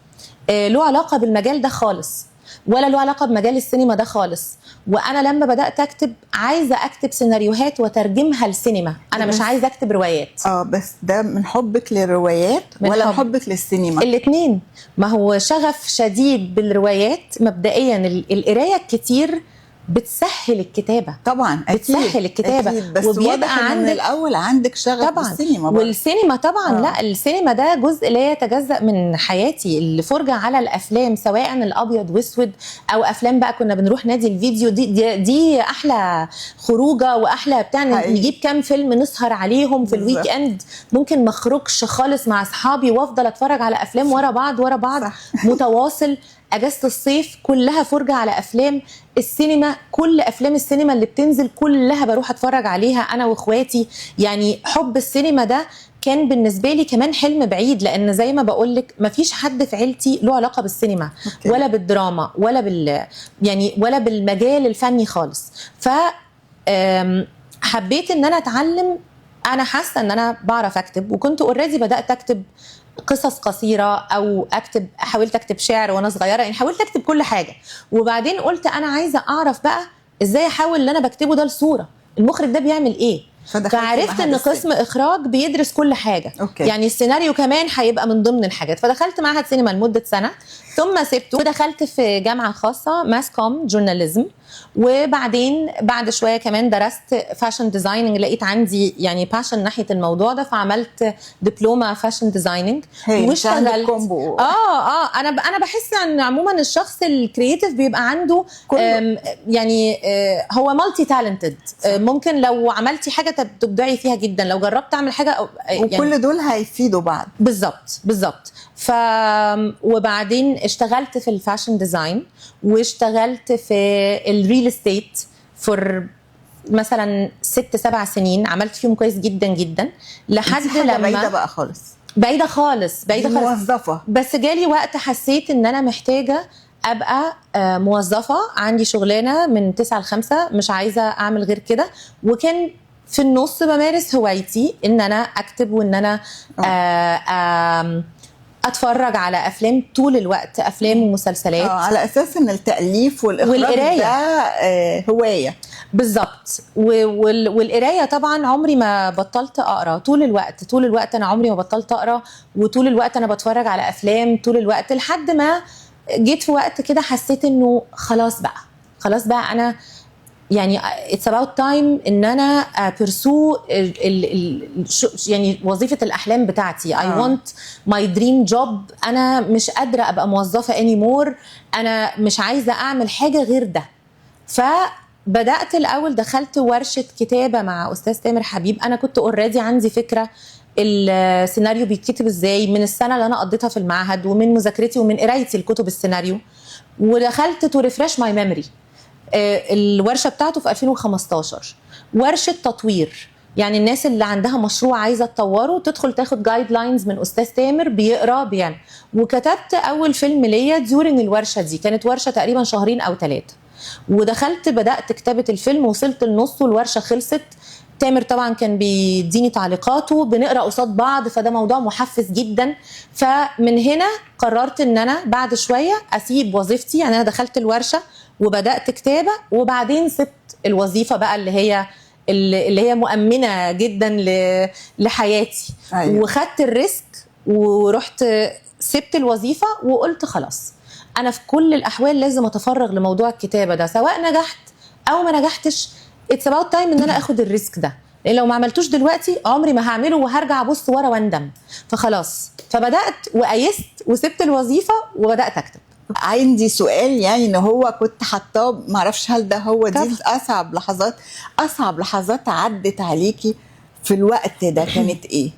S2: له علاقة بالمجال ده خالص، ولا له علاقة بمجال السينما ده خالص. وانا لما بدات اكتب عايزه اكتب سيناريوهات وترجمها لسينما، انا مش عايزه اكتب روايات.
S1: بس ده من حبك للروايات ولا من حبك للسينما؟
S2: الاثنين. ما هو شغف شديد بالروايات مبدئيا. القراية الكتير بتسهل الكتابة
S1: طبعا، أكيد
S2: بتسهل الكتابة.
S1: أكيد. بس وبيبقى عندك الاول عندك شغف بالسينما
S2: برضه. والسينما طبعا. لا السينما ده جزء لا يتجزأ من حياتي. الفرجة على الافلام سواء الابيض واسود او افلام بقى كنا بنروح نادي الفيديو، دي, دي, دي احلى خروجه واحلى بتاع، نجيب كام فيلم نسهر عليهم في ال weekend. ممكن ما اخرجش خالص مع اصحابي وافضل اتفرج على افلام ورا بعض ورا بعض متواصل. اجازه الصيف كلها فرجه على افلام السينما، كل افلام السينما اللي بتنزل كلها بروح اتفرج عليها انا واخواتي. يعني حب السينما ده كان بالنسبة لي كمان حلم بعيد، لان زي ما بقول لك مفيش حد في عيلتي له علاقة بالسينما. okay. ولا بالدراما ولا يعني ولا بالمجال الفني خالص. ف حبيت ان انا اتعلم. انا حاسه ان انا بعرف اكتب، وكنت already بدات اكتب قصص قصيرة او اكتب، حاولت اكتب شعر وانا صغيرة، يعني حاولت اكتب كل حاجة. وبعدين قلت انا عايزه اعرف بقى ازاي احول اللي انا بكتبه ده لصورة، المخرج ده بيعمل ايه. فعرفت ان قسم اخراج بيدرس كل حاجة. okay. يعني السيناريو كمان هيبقى من ضمن الحاجات. فدخلت معهد سينما لمدة سنة، ثم سبته ودخلت في جامعه خاصة mass comm journalism. وبعدين بعد شوية كمان درست fashion designing، لقيت عندي يعني passion ناحية الموضوع ده، فعملت دبلومه fashion designing
S1: واشتغلت.
S2: انا بحس ان عموما الشخص ال creative بيبقى عنده يعني هو multi talented. ممكن لو عملتي حاجة تبدعي فيها جدا، لو جربت اعمل حاجة
S1: يعني وكل دول هيفيدوا بعض.
S2: بالظبط بالظبط. وبعدين اشتغلت في ال fashion design، واشتغلت في ال real estate for مثلا 6-7 سنين، عملت فيهم كويس جدا جدا لحد لما
S1: بعيدة بقى خالص،
S2: بعيدة خالص، بعيدة خالص،
S1: موظفة.
S2: بس جالي وقت حسيت ان انا محتاجه ابقى موظفة، عندي شغلانة من 9 ل 5، مش عايزه اعمل غير كده. وكان في النص بمارس هوايتي ان انا اكتب، وان انا اتفرج على افلام طول الوقت، افلام ومسلسلات.
S1: على اساس ان التاليف والاخراج
S2: والقرايه
S1: ده هواية.
S2: بالظبط. والقرايه طبعا عمري ما بطلت اقرا، طول الوقت طول الوقت انا عمري ما بطلت اقرا، وطول الوقت انا بتفرج على افلام طول الوقت، لحد ما جيت في وقت كده حسيت انه خلاص بقى، خلاص بقى انا يعني it's about time ان انا pursue يعني وظيفة الاحلام بتاعتي. I want my dream job. انا مش قادرة ابقى موظفة anymore، انا مش عايزه اعمل حاجة غير ده. فبدات الاول دخلت ورشه كتابه مع استاذ تامر حبيب. انا كنت already عندي فكرة السيناريو بيتكتب ازاي من السنة اللي انا قضيتها في المعهد، ومن مذاكرتي ومن قرايتي لكتب السيناريو. ودخلت to refresh my memory. الورشة بتاعته في 2015، ورشه تطوير. يعني الناس اللي عندها مشروع عايزه تطوره تدخل تاخد guidelines من استاذ تامر، بيقرا بيعمل. وكتبت اول فيلم ليا during الورشة دي، كانت ورشه تقريبا شهرين او 3، ودخلت بدات كتابه الفيلم، وصلت النص والورشه خلصت. تامر طبعا كان بيديني تعليقاته، بنقرا قصاد بعض، فده موضوع محفز جدا. فمن هنا قررت ان انا بعد شوية اسيب وظيفتي، يعني انا دخلت الورشة وبدات كتابه، وبعدين سبت الوظيفة بقى اللي هي مؤمنة جدا لحياتي.
S1: أيوة.
S2: وخدت ال risk ورحت سبت الوظيفة وقلت خلاص انا في كل الاحوال لازم اتفرغ لموضوع الكتابة ده، سواء نجحت او ما نجحتش. it's about time ان انا اخد ال risk ده، لان لو ما عملتوش دلوقتي عمري ما هعمله وهرجع ابص ورا واندم. فخلاص، فبدات وأيست وسبت الوظيفة وبدات اكتب.
S1: عندي سؤال، يعني ان هو كنت حطاه، ما اعرفش هل ده هو دي
S2: طبعا.
S1: اصعب لحظات عدت عليكي في الوقت ده كانت ايه؟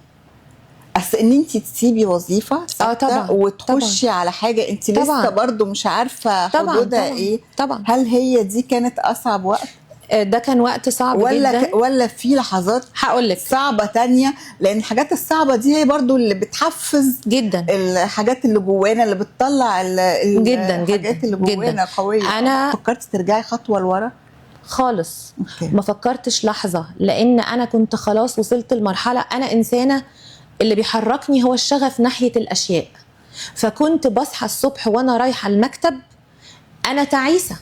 S1: اصل ان انت تسيبي وظيفة ثابتة
S2: طبعا،
S1: وتخشي على حاجة انت لسه
S2: طبعا.
S1: برضو مش عارفه
S2: طبعا
S1: حدودها
S2: طبعا
S1: ايه.
S2: طبعا.
S1: هل هي دي كانت اصعب وقت
S2: ده كان وقت صعب
S1: ولا
S2: جدا.
S1: ولا في لحظات
S2: هقول لك
S1: صعبة تانية؟ لان الحاجات الصعبة دي هي برضو اللي بتحفز
S2: جدا
S1: الحاجات اللي جوانا، اللي بتطلع
S2: جدا
S1: الحاجات
S2: جدا
S1: اللي جوانا
S2: جدا.
S1: قوية.
S2: أنا-
S1: فكرتي ترجعي خطوة لورا؟
S2: خالص.
S1: okay.
S2: ما فكرتش لحظة، لان انا كنت خلاص وصلت لمرحلة، انا انسانه اللي بيحركني هو الشغف ناحية الاشياء. فكنت بصحى الصبح وانا رايحة المكتب انا تعيسه،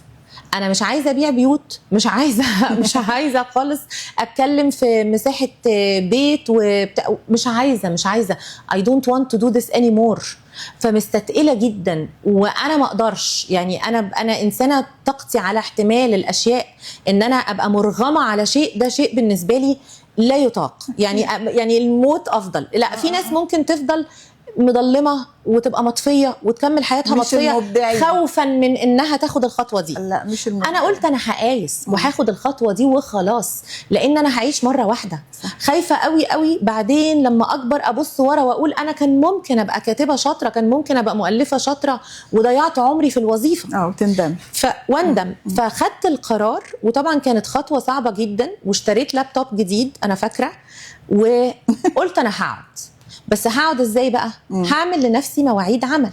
S2: انا مش عايزه ابيع بيوت، مش عايزه خالص اتكلم في مساحة بيت وبتاع، مش عايزه I don't want to do this anymore. فمستتقله جدا وانا ما اقدرش، يعني انا انسانه طاقتي على احتمال الاشياء، ان انا ابقى مرغمه على شيء، ده شيء بالنسبة لي لا يطاق. يعني الموت افضل. لا، في ناس ممكن تفضل مضلمه وتبقى مطفيه وتكمل حياتها
S1: مش
S2: مطفيه
S1: المبدعين.
S2: خوفا من انها تاخد الخطوة دي.
S1: لا، مش المبدعين.
S2: انا قلت انا هقايس وهاخد الخطوة دي وخلاص، لان انا هعيش مرة واحدة. خايفة قوي قوي بعدين لما اكبر ابص ورا واقول انا كان ممكن ابقى كاتبه شاطرة، كان ممكن ابقى مؤلفه شاطرة، وضيعت عمري في الوظيفة.
S1: اه، وتندم.
S2: واندم. فخدت القرار، وطبعا كانت خطوة صعبة جدا، واشتريت لابتوب جديد انا فاكره، وقلت انا هقعد، بس هقعد ازاي بقى؟ هعمل لنفسي مواعيد عمل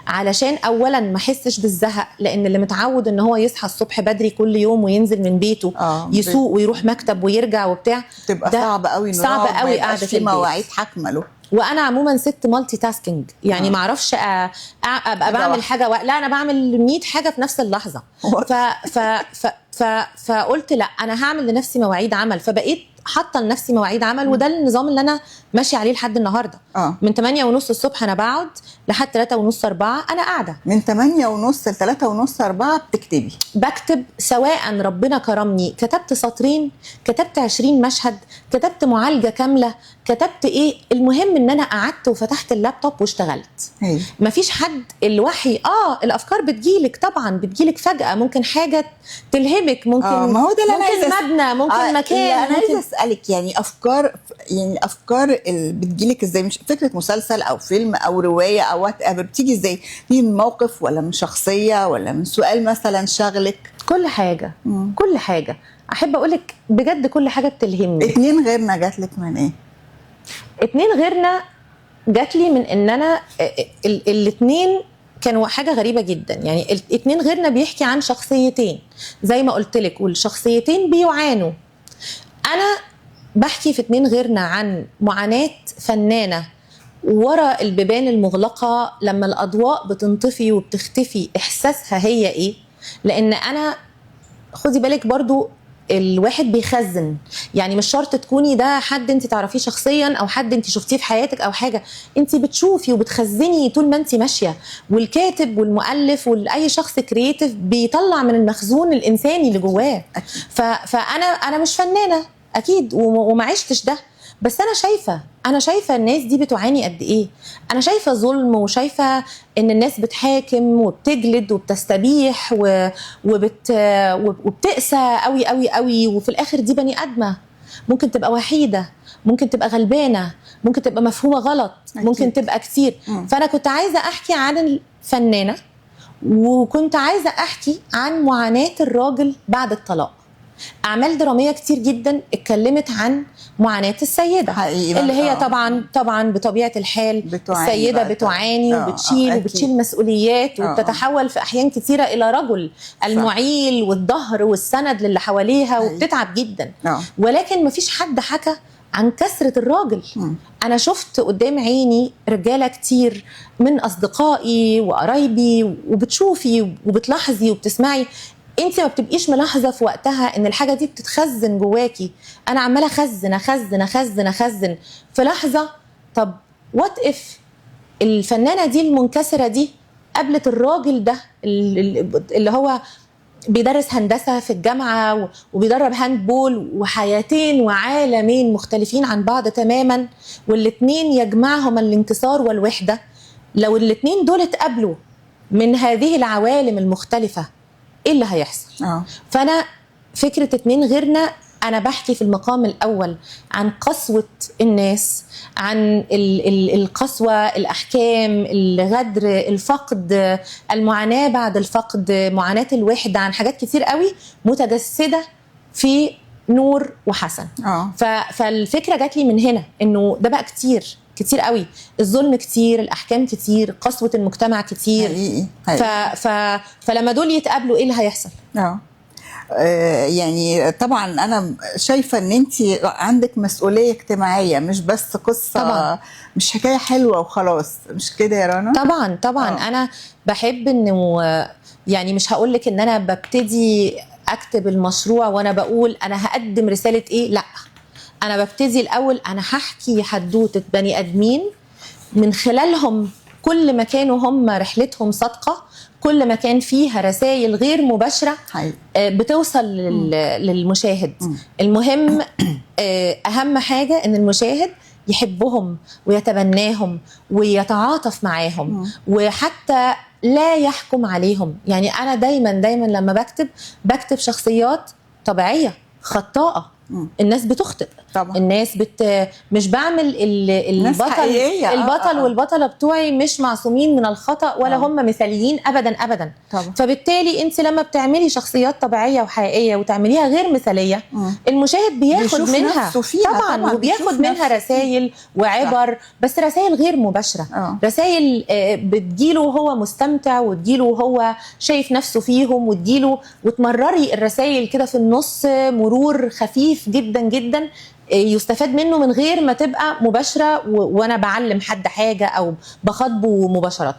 S2: علشان اولا ما احسش بالزهق، لان اللي متعود ان هو يصحى الصبح بدري كل يوم وينزل من بيته يسوق ويروح مكتب ويرجع وبتاع،
S1: تبقى
S2: ده
S1: صعب قوي انه
S2: صعب
S1: نقعد ما
S2: قوي
S1: يبقاش
S2: قعدة
S1: في
S2: البيت.
S1: مواعيد حاكمه له.
S2: وانا عموما ست multitasking، يعني ما اعرفش ابقى بعمل
S1: واحدة.
S2: حاجة لا، انا بعمل 100 حاجة في نفس اللحظة. ف ف ف ف فقلت لا، انا هعمل لنفسي مواعيد عمل، فبقيت حاطه لنفسي مواعيد عمل، وده النظام اللي انا ماشية عليه لحد النهارده. من 8 ونص الصبح انا بقعد لحد 3 ونص 4 انا قاعده.
S1: من 8 ونص ل 3 ونص 4 بتكتبي؟
S2: بكتب، سواء ربنا كرمني كتبت سطرين، كتبت 20 مشهد، كتبت معالجة كاملة، كتبت ايه، المهم ان انا قعدت وفتحت اللابتوب واشتغلت.
S1: هي.
S2: مفيش حد الوحي، الافكار بتجيلك طبعا، بتجيلك فجأة، ممكن حاجة تلهمك، ممكن
S1: ما هو ده اللي انا
S2: ممكن
S1: عايزه
S2: مبنى، ممكن مكان.
S1: لا، انا
S2: ممكن
S1: عايزه اسالك، يعني افكار اللي بتجيلك ازاي؟ مش فكرة مسلسل او فيلم او رواية او whatever، بتيجي ازاي؟ بتيجي من موقف ولا من شخصية ولا من سؤال مثلا شغلك؟
S2: كل حاجة. كل حاجة، احب اقولك بجد كل حاجة بتلهمني.
S1: اتنين غيرنا جاتلك من ايه؟
S2: اتنين غيرنا جات لي من ان انا الاتنين كانوا حاجة غريبة جدا. يعني الاتنين غيرنا بيحكي عن شخصيتين زي ما قلت لك، والشخصيتين بيعانوا. انا بحكي في اتنين غيرنا عن معاناة فنانة ورا البيبان المغلقة، لما الاضواء بتنطفي وبتختفي احساسها هي ايه. لان انا خدي بالك برضو الواحد بيخزن، يعني مش شرط تكوني ده حد انت تعرفيه شخصيا او حد انت شفتيه في حياتك او حاجه، انت بتشوفي وبتخزني طول ما انت ماشيه. والكاتب والمؤلف واي شخص creative بيطلع من المخزون الانساني اللي جواه. فانا مش فنانة اكيد وما عشتش ده، بس انا شايفه الناس دي بتعاني قد ايه. انا شايفه ظلم، وشايفه ان الناس بتحاكم وبتجلد وبتستبيح وبتقسى قوي قوي قوي، وفي الاخر دي بني ادمه ممكن تبقى وحيده، ممكن تبقى غلبانه، ممكن تبقى مفهومه غلط. ممكن تبقى كتير. فانا كنت عايزه احكي عن الفنانه، وكنت عايزه احكي عن معاناة الراجل بعد الطلاق. اعمال درامية كتير جدا اتكلمت عن معاناة السيدة
S1: حقيقي
S2: اللي هي طبعا بطبيعة الحال
S1: بتعاني
S2: السيدة
S1: بقى.
S2: بتعاني وبتشيل وبتشيل مسؤوليات وبتتحول في احيان كتيرة الى رجل المعيل والظهر والسند للي حواليها وبتتعب جدا. ولكن مفيش حد حكى عن كسرة الراجل. أنا شفت قدام عيني رجالة كتير من أصدقائي وقرايبي، وبتشوفي وبتلاحظي وبتسمعي، انت ما بتبقيش ملاحظة في وقتها ان الحاجة دي بتتخزن جواكي. انا عماله اخزن اخزن اخزن اخزن في لحظة. طب what if الفنانة دي المنكسره دي قابلت الراجل ده اللي هو بيدرس هندسة في الجامعة وبيدرب handball، وحياتين وعالمين مختلفين عن بعض تماما، والاتنين يجمعهم الانكسار والوحدة. لو الاتنين دول اتقابلوا من هذه العوالم المختلفة ايه اللي هيحصل؟ فانا فكرة اتنين غيرنا، انا بحكي في المقام الاول عن قسوة الناس، عن القسوة، الاحكام، الغدر، الفقد، المعاناة بعد الفقد، معاناة الوحدة، عن حاجات كتير قوي متجسده في نور وحسن. فالفكرة جات لي من هنا، انه ده بقى كتير كتير قوي، الظلم كتير، الاحكام كتير، قسوة المجتمع كتير.
S1: حقيقي.
S2: فلما دول يتقابلوا ايه اللي هيحصل؟
S1: يعني طبعا انا شايفه ان انت عندك مسؤولية اجتماعية، مش بس قصة
S2: طبعا.
S1: مش حكاية حلوة وخلاص، مش كده يا رنا؟
S2: طبعا طبعا. انا بحب انه يعني مش هقول لك ان انا ببتدي اكتب المشروع وانا بقول انا هقدم رسالة ايه، لا، انا ببتدي الاول انا هحكي حدوتة بني ادمين من خلالهم كل ما كانوا هم رحلتهم صادقة، كل ما كان فيها رسائل غير مباشرة بتوصل للمشاهد. المهم اهم حاجة ان المشاهد يحبهم ويتبناهم ويتعاطف معاهم وحتى لا يحكم عليهم. يعني انا دايما دايما لما بكتب شخصيات طبيعية خطاءه، الناس بتخطئ
S1: طبعا.
S2: الناس مش بعمل البطل البطل والبطله بتوعي مش معصومين من الخطا ولا هم مثاليين ابدا ابدا
S1: طبعا.
S2: فبالتالي انت لما بتعملي شخصيات طبيعية وحقيقيه وتعمليها غير مثاليه، المشاهد بياخد منها
S1: فيها
S2: طبعا وبياخد منها رسائل وعبر، بس رسائل غير مباشرة، رسائل بتجيله وهو مستمتع، وتجيله وهو شايف نفسه فيهم، وتجيله وتمرري الرسائل كده في النص مرور خفيف جدا جدا يستفاد منه من غير ما تبقى مباشرة وانا بعلم حد حاجة او بخاطبه مباشرة.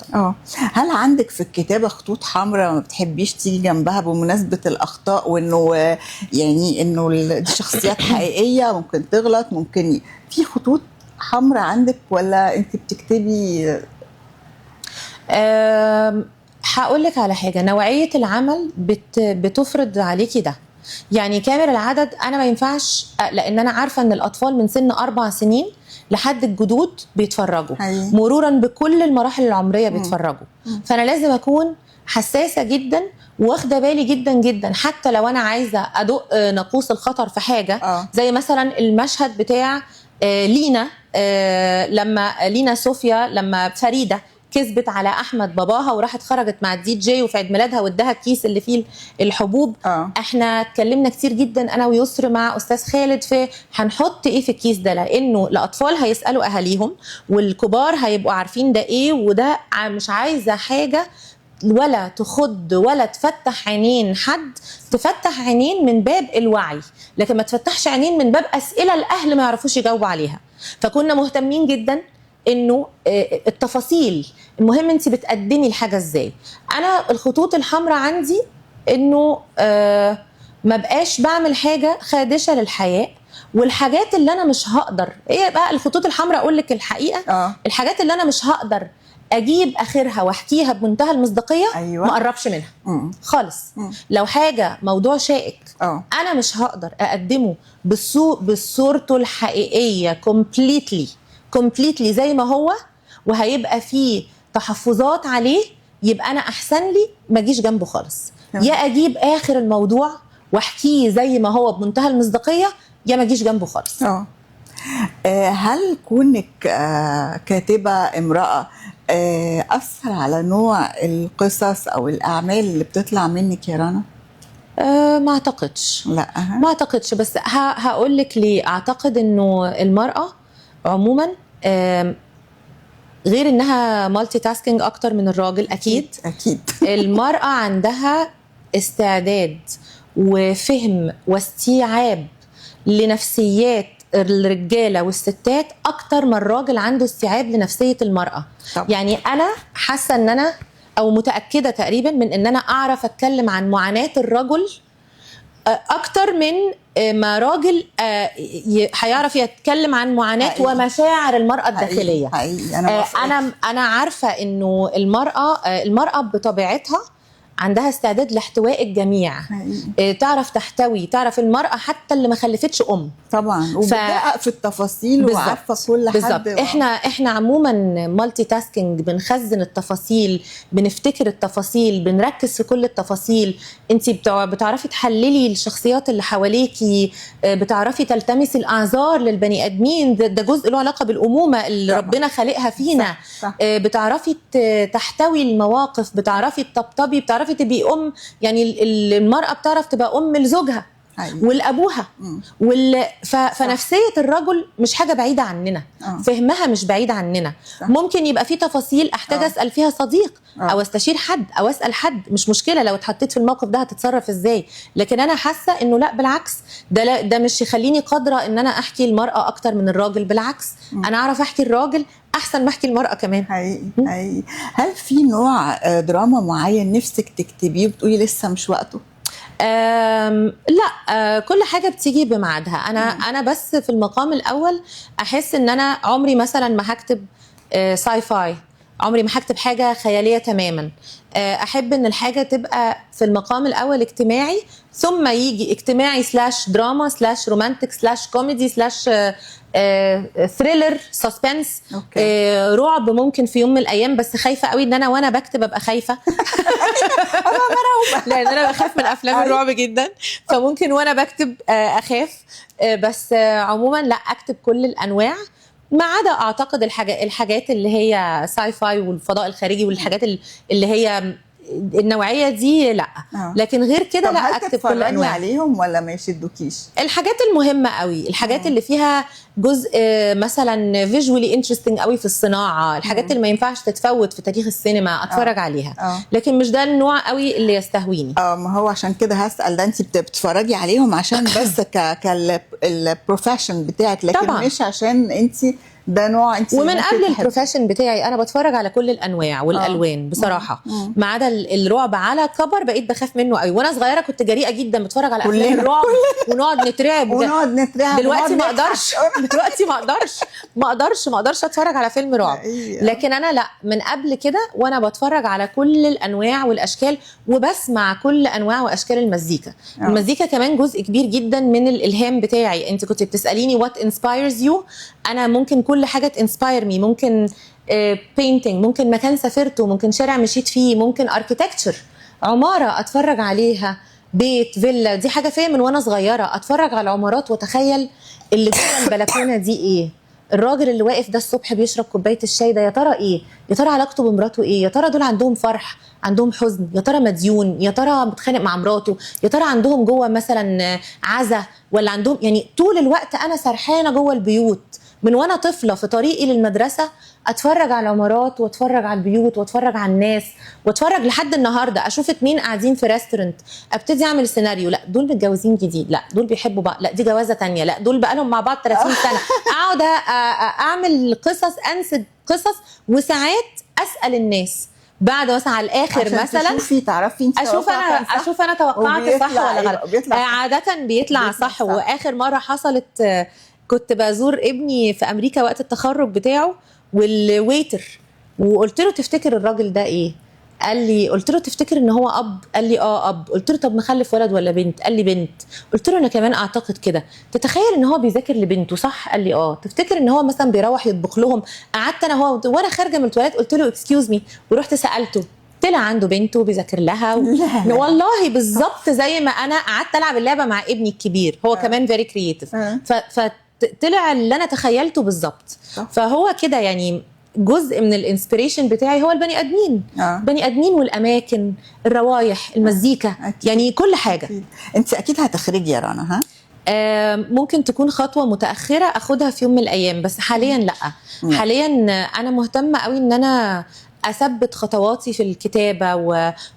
S1: هل عندك في الكتابة خطوط حمراء ما بتحبيش تيجي جنبها بمناسبة الاخطاء، وانه يعني انه دي شخصيات حقيقية ممكن تغلط، ممكن في خطوط حمراء عندك ولا انت بتكتبي؟
S2: هقول لك على حاجة، نوعية العمل بتفرض عليكي ده. يعني كامل العدد انا ما ينفعش، لان انا عارفه ان الاطفال من سن 4 سنين لحد الجدود بيتفرجوا، مرورا بكل المراحل العمرية بيتفرجوا. فانا لازم اكون حساسة جدا واخده بالي جدا جدا، حتى لو انا عايزه ادق ناقوس الخطر في حاجة. زي مثلا المشهد بتاع لينا، لما لينا صوفيا، لما فريدة كذبت على احمد باباها وراحت خرجت مع الدي جي وفي عيد ميلادها واداها الكيس اللي فيه الحبوب. احنا اتكلمنا كتير جدا انا ويسر مع استاذ خالد في هنحط ايه في الكيس ده، لانه الاطفال هيسالوا اهاليهم والكبار هيبقوا عارفين ده ايه، وده مش عايزه حاجة ولا تخض ولا تفتح عينين حد، تفتح عينين من باب الوعي، لكن ما تفتحش عينين من باب اسئلة الاهل ما يعرفوش يجاوبوا عليها. فكنا مهتمين جدا انه التفاصيل، المهم انت بتقدمي الحاجة ازاي. انا الخطوط الحمراء عندي انه ما بقاش بعمل حاجة خادشه للحياء، والحاجات اللي انا مش هقدر، ايه بقى الخطوط الحمراء؟ اقول لك الحقيقة، الحاجات اللي انا مش هقدر اجيب اخرها واحكيها بمنتهى المصداقية، ما اقربش منها خالص. لو حاجة موضوع شائك انا مش هقدر اقدمه بصورته الحقيقية completely زي ما هو، وهيبقى فيه تحفظات عليه، يبقى انا احسن لي ما اجيش جنبه خالص. يا اجيب اخر الموضوع واحكيه زي ما هو بمنتهى المصداقية، يا ما اجيش جنبه خالص.
S1: هل كونك كاتبه امراة اثر على نوع القصص او الاعمال اللي بتطلع منك يا رنا؟
S2: ما اعتقدش.
S1: لا.
S2: ما اعتقدش، بس هقول لك ليه. اعتقد انه المراة عموما غير انها multitasking اكتر من الراجل، اكيد.
S1: اكيد.
S2: المراة عندها استعداد وفهم واستيعاب لنفسيات الرجالة والستات اكتر ما الراجل عنده استيعاب لنفسيه المراة.
S1: طبعا.
S2: يعني انا حاسه ان انا، او متاكدة تقريبا من ان انا اعرف اتكلم عن معاناة الرجل اكتر من ما راجل هيعرف يتكلم عن معاناة ومشاعر المراة الداخلية.
S1: حقيقي، انا موافقاكي.
S2: انا عارفه انه المراة بطبيعتها عندها استعداد لاحتواء الجميع. تعرف تحتوي، تعرف المراة حتى اللي ما خلفتش ام.
S1: طبعا، وبتدقق في التفاصيل وعارفه كل حد.
S2: بالظبط. احنا عموما multitasking، بنخزن التفاصيل، بنفتكر التفاصيل، بنركز في كل التفاصيل. انت بتعرفي تحللي الشخصيات اللي حواليكي، بتعرفي تلتمسي الاعذار للبني ادمين. ده جزء له علاقة بالامومه اللي ربنا خالقها فينا.
S1: صح.
S2: بتعرفي تحتوي المواقف، بتعرفي تطبطبي، بتعرفي تبقي ام. يعني المراة بتعرف تبقى ام لزوجها ولابوها. فنفسيه الرجل مش حاجة بعيدة عننا. فهمها مش بعيد عننا. ممكن يبقى في تفاصيل احتاج اسال فيها صديق او استشير حد او اسال حد، مش مشكلة، لو اتحطيت في الموقف ده هتتصرف ازاي. لكن انا حاسه انه لا، بالعكس، ده لا، ده مش يخليني قادرة ان انا احكي المراة اكتر من الراجل، بالعكس، انا اعرف احكي الراجل احسن ما احكي المراة كمان.
S1: حقيقي حقيقي. هل في نوع دراما معين نفسك تكتبيه وبتقولي لسه مش وقته؟
S2: لا، كل حاجة بتيجي بميعادها. انا بس في المقام الاول احس ان انا عمري مثلا ما هكتب sci-fi، عمري ما هكتب حاجة خيالية تماما. احب ان الحاجة تبقى في المقام الاول اجتماعي، ثم يجي اجتماعي slash دراما slash romantic slash comedy slash thriller suspense. رعب ممكن في يوم من الايام، بس خايفة قوي ان انا وانا بكتب ابقى خايفه، لان انا بخاف من افلام الرعب جدا، فممكن وانا بكتب اخاف. بس عموما لا، اكتب كل الانواع ما عدا اعتقد الحاجات اللي هي sci-fi والفضاء الخارجي والحاجات اللي هي النوعية دي لا. لكن غير كده
S1: طب
S2: لا،
S1: هل
S2: اكتب كل
S1: تتفرجي
S2: الانواع.
S1: عليهم ولا ما يشدوكيش؟
S2: الحاجات المهمة قوي، الحاجات اللي فيها جزء مثلا visually interesting قوي في الصناعه، الحاجات اللي ما ينفعش تتفوت في تاريخ السينما، اتفرج عليها. لكن مش ده النوع قوي اللي يستهويني.
S1: اه، ما هو عشان كده هسأل، ده انت بتتفرجي عليهم عشان بس كال profession بتاعك، لكن مش عشان انت ده نوع انت
S2: ومن
S1: ممكن
S2: قبل
S1: تحبي.
S2: ال profession بتاعي انا بتفرج على كل الانواع والالوان بصراحه، ما عدا الرعب. على كبر بقيت بخاف منه قوي. وانا صغيرة كنت جريئة جدا، بتفرج على افلام
S1: كلنا.
S2: الرعب ونقعد نترعب.
S1: ونقعد نترعب
S2: دلوقتي ما
S1: ونقعد
S2: اقدرش، دلوقتي ما اقدرش اتفرج على فيلم رعب.
S1: حقيقي.
S2: لكن انا لا، من قبل كده وانا بتفرج على كل الانواع والاشكال وبسمع كل انواع واشكال المزيكا. المزيكا كمان جزء كبير جدا من الالهام بتاعي. انت كنت بتساليني what inspires you، انا ممكن كل حاجة ت inspire me، ممكن painting، ممكن مكان سافرته، ممكن شارع مشيت فيه، ممكن architecture، عمارة اتفرج عليها، بيت، فيلا. دي حاجة فيا من وانا صغيره، اتفرج على العمارات واتخيل اللي جوه البلكونه دي ايه، الراجل اللي واقف ده الصبح بيشرب كوباية الشاي ده يا ترى ايه، يا ترى علاقته بمراته ايه، يا ترى دول عندهم فرح، عندهم حزن، يا ترى مديون، يا ترى متخانق مع مراته، يا ترى عندهم جوه مثلا عزا ولا عندهم، يعني طول الوقت انا سرحانه جوه البيوت من وانا طفله. في طريقي للمدرسة اتفرج على العمارات واتفرج على البيوت واتفرج على الناس واتفرج لحد النهارده. اشوف اتنين قاعدين في restaurant ابتدي اعمل سيناريو، لا دول متجوزين جديد، لا دول بيحبوا بعض، لا دي جوازه تانية، لا دول بقالهم مع بعض 30 سنه. اقعد اعمل قصص، انسج قصص، وساعات اسال الناس بعد مثلا على الاخر
S1: عشان
S2: مثلا
S1: تشوفي تعرفي انت
S2: اشوف انا
S1: توقعك كان صح؟
S2: اشوف انا توقعت صح
S1: وبيطلع
S2: ولا
S1: أيوة،
S2: غلط.
S1: بيطلع صح.
S2: عادة بيطلع
S1: بيطلع
S2: صح.
S1: صح.
S2: واخر مرة حصلت كنت بزور ابني في امريكا وقت التخرج بتاعه وال waiter، وقلت له تفتكر الراجل ده ايه؟ قال لي، قلت له تفتكر ان هو اب؟ قال لي اه اب. قلت له طب مخلف ولد ولا بنت؟ قال لي بنت. قلت له انا كمان اعتقد كده. تتخيل ان هو بيذاكر لبنته صح؟ قال لي اه. تفتكر ان هو مثلا بيروح يطبخ لهم؟ قعدت انا هو وانا خارجه من التواليت قلت له excuse me، ورحت سالته، طلع عنده بنته وبيذاكر لها
S1: لا لا.
S2: والله بالظبط زي ما انا قعدت العب اللعبة مع ابني الكبير، هو كمان very creative. فطلع اللي انا تخيلته بالظبط.
S1: صح.
S2: فهو كده يعني. جزء من ال inspiration بتاعي هو البني ادمين. بني ادمين والاماكن، الروايح، المزيكا.
S1: أكيد.
S2: يعني كل حاجة.
S1: أكيد. انت اكيد هتخرجي يا رنا؟ ها؟
S2: ممكن تكون خطوة متاخرة اخدها في يوم من الايام، بس حاليا لا. حاليا انا مهتمة قوي ان انا اثبت خطواتي في الكتابة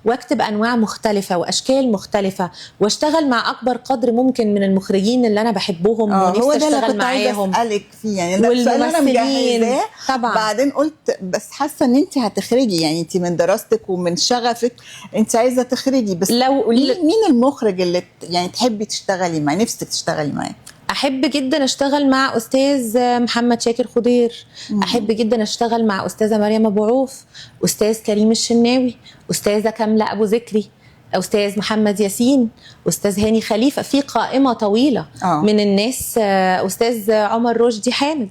S2: واكتب انواع مختلفة واشكال مختلفة، واشتغل مع اكبر قدر ممكن من المخرجين اللي انا بحبهم ونفسي
S1: هو ده اللي
S2: اشتغل
S1: كنت عايزه
S2: معاهم.
S1: اسالك فيه، يعني ده السؤال اللي انا
S2: والممثلين
S1: مجهزاه.
S2: طبعا.
S1: بعدين قلت بس حاسه ان انت هتخرجي، يعني انت من دراستك ومن شغفك انت عايزه تخرجي، بس
S2: لو
S1: قولي مين المخرج اللي يعني تحبي تشتغلي معاه، نفسك تشتغلي معاه؟
S2: احب جدا اشتغل مع استاذ محمد شاكر خضير، احب جدا اشتغل مع استاذه مريم ابو عوف، استاذ كريم الشناوي، استاذه كاملة ابو ذكري، استاذ محمد ياسين، استاذ هاني خليفة. في قائمة طويلة من الناس، استاذ عمر رشدي حامد،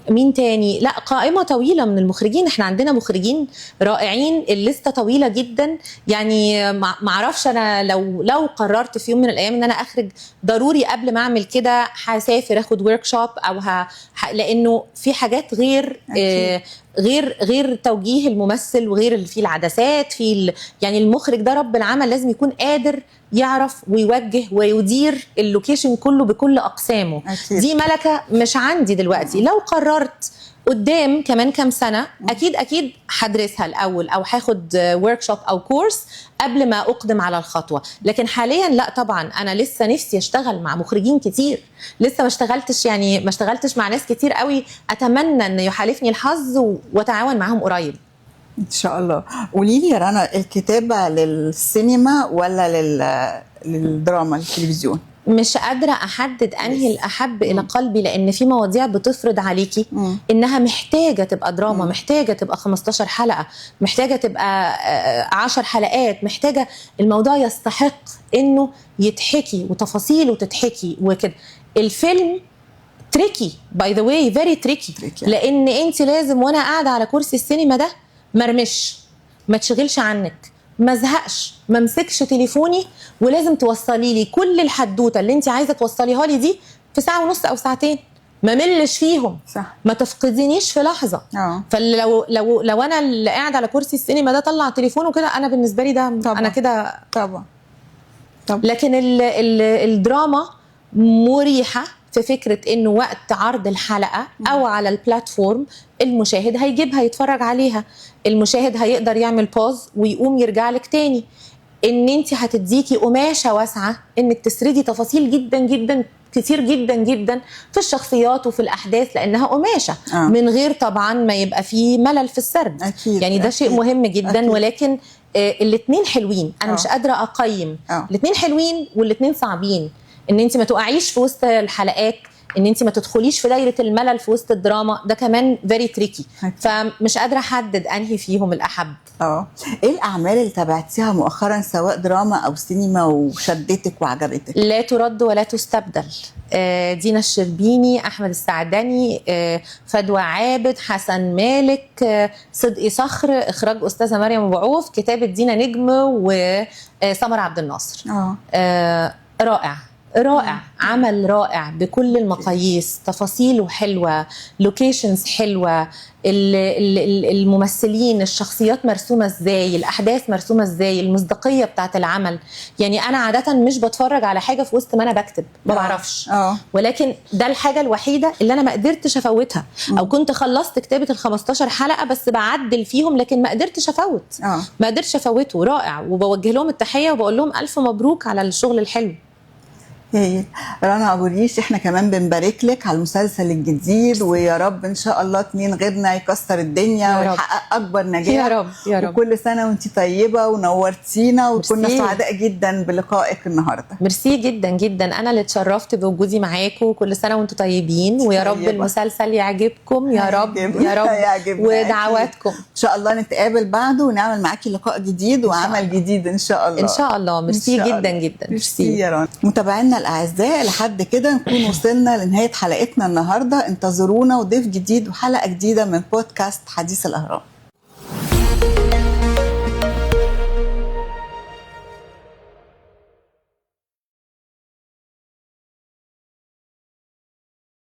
S2: مين تاني؟ لا، قائمة طويلة من المخرجين. احنا عندنا مخرجين رائعين، الليستة طويلة جدا. يعني ما اعرفش انا لو قررت في يوم من الايام ان انا اخرج، ضروري قبل ما اعمل كده هسافر اخد workshop او لانه في حاجات غير غير توجيه الممثل، وغير اللي فيه العدسات في يعني المخرج ده رب العمل، لازم يكون قادر يعرف ويوجه ويدير ال location كله بكل اقسامه. دي ملكه مش عندي دلوقتي. لو قررت قدام كمان كام سنة اكيد هدرسها الاول، او هاخد workshop او course قبل ما اقدم على الخطوة. لكن حاليا لا طبعا، انا لسه نفسي اشتغل مع مخرجين كتير، لسه ما اشتغلتش، يعني ما اشتغلتش مع ناس كتير قوي. اتمنى ان يحالفني الحظ واتعاون معاهم قريب
S1: ان شاء الله. قولي لي يا رنا، الكتابة للسينما ولا للدراما التلفزيون؟
S2: مش قادرة أحدد أنهي الأحب إلى قلبي، لأن في مواضيع بتفرض عليكي إنها محتاجة تبقى دراما، محتاجة تبقى 15 حلقة، محتاجة تبقى 10 حلقات، محتاجة الموضوع يستحق إنه يتحكي وتفاصيله تتحكي وكده. الفيلم tricky، by the way، very tricky، لأن أنت لازم وأنا قاعدة على كرسي السينما ده مرمش، ما تشغلش عنك، ما ازهقش، ما امسكش تليفوني، ولازم توصلي لي كل الحدوتة اللي انت عايزه توصليها لي دي في ساعة ونص او ساعتين، ما ملش فيهم.
S1: صح.
S2: ما تفقدينيش في لحظة. فلو لو لو انا اللي قاعد على كرسي السينما ده طلع تليفونه كده، انا بالنسبة لي ده
S1: طبعا.
S2: انا كده
S1: طبعا.
S2: لكن ال ال الدراما مريحه في فكرة انه وقت عرض الحلقة او على ال platform المشاهد هيجيبها يتفرج عليها، المشاهد هيقدر يعمل pause ويقوم يرجع لك تاني. ان انت هتديكي قماشة واسعة انك تسردي تفاصيل جدا جدا كتير جدا جدا في الشخصيات وفي الاحداث، لانها قماشة من غير طبعا ما يبقى فيه ملل في السرد.
S1: أكيد.
S2: يعني ده شيء مهم جدا.
S1: أكيد.
S2: ولكن الاثنين حلوين، انا مش قادرة اقيم. الاثنين حلوين والاثنين صعبين، ان انت ما تقعيش في وسط الحلقات، ان انت ما تدخليش في دايرة الملل في وسط الدراما، ده كمان very tricky. فمش قادرة احدد انهي فيهم الاحب.
S1: ايه الاعمال اللي تابعتيها مؤخرا سواء دراما او سينما وشدتك وعجبتك؟
S2: لا ترد ولا تستبدل، دينا الشربيني، احمد السعدني، فدوى عابد، حسن مالك، صدقي صخر، اخراج استاذه مريم ابو عوف، كتابه دينا نجم وسمر عبد الناصر. رائع رائع، عمل رائع بكل المقاييس، تفاصيله حلوة، locations حلوة، الممثلين، الشخصيات مرسومة ازاي، الأحداث مرسومة ازاي، المصداقية بتاعت العمل. يعني أنا عادة مش بتفرج على حاجة في وسط ما أنا بكتب، ما بعرفش، ولكن ده الحاجة الوحيدة اللي أنا ما قدرتش أفوتها، أو كنت خلصت كتابة ال15 حلقة بس بعدل فيهم، لكن ما قدرتش أفوت، ما قدرتش أفوته. رائع، وبوجه لهم التحية وبقول لهم ألف مبروك على الشغل الحلو.
S1: رنا ابو الريش، احنا كمان بنبارك لك على المسلسل الجديد، ويا رب ان شاء الله 2 غيرنا يكسر الدنيا ويحقق اكبر نجاح
S2: يا رب يا رب.
S1: وكل سنة وانت طيبة ونورتينا، وكنا سعداء جدا بلقائك النهارده.
S2: ميرسي جدا جدا، انا اللي اتشرفت بوجودي معاكم. كل سنة وانتم طيبين، ويا رب المسلسل يعجبكم يا رب يا رب، ودعواتكم
S1: ان شاء الله. نتقابل بعده ونعمل معاكي لقاء جديد وعمل جديد ان شاء الله.
S2: ان شاء الله. ميرسي جدا جدا.
S1: ميرسي يا رنا. متابعينا الأعزاء، لحد كده نكون وصلنا لنهاية حلقتنا النهاردة. انتظرونا وضيف جديد وحلقة جديدة من بودكاست حديث الأهرام.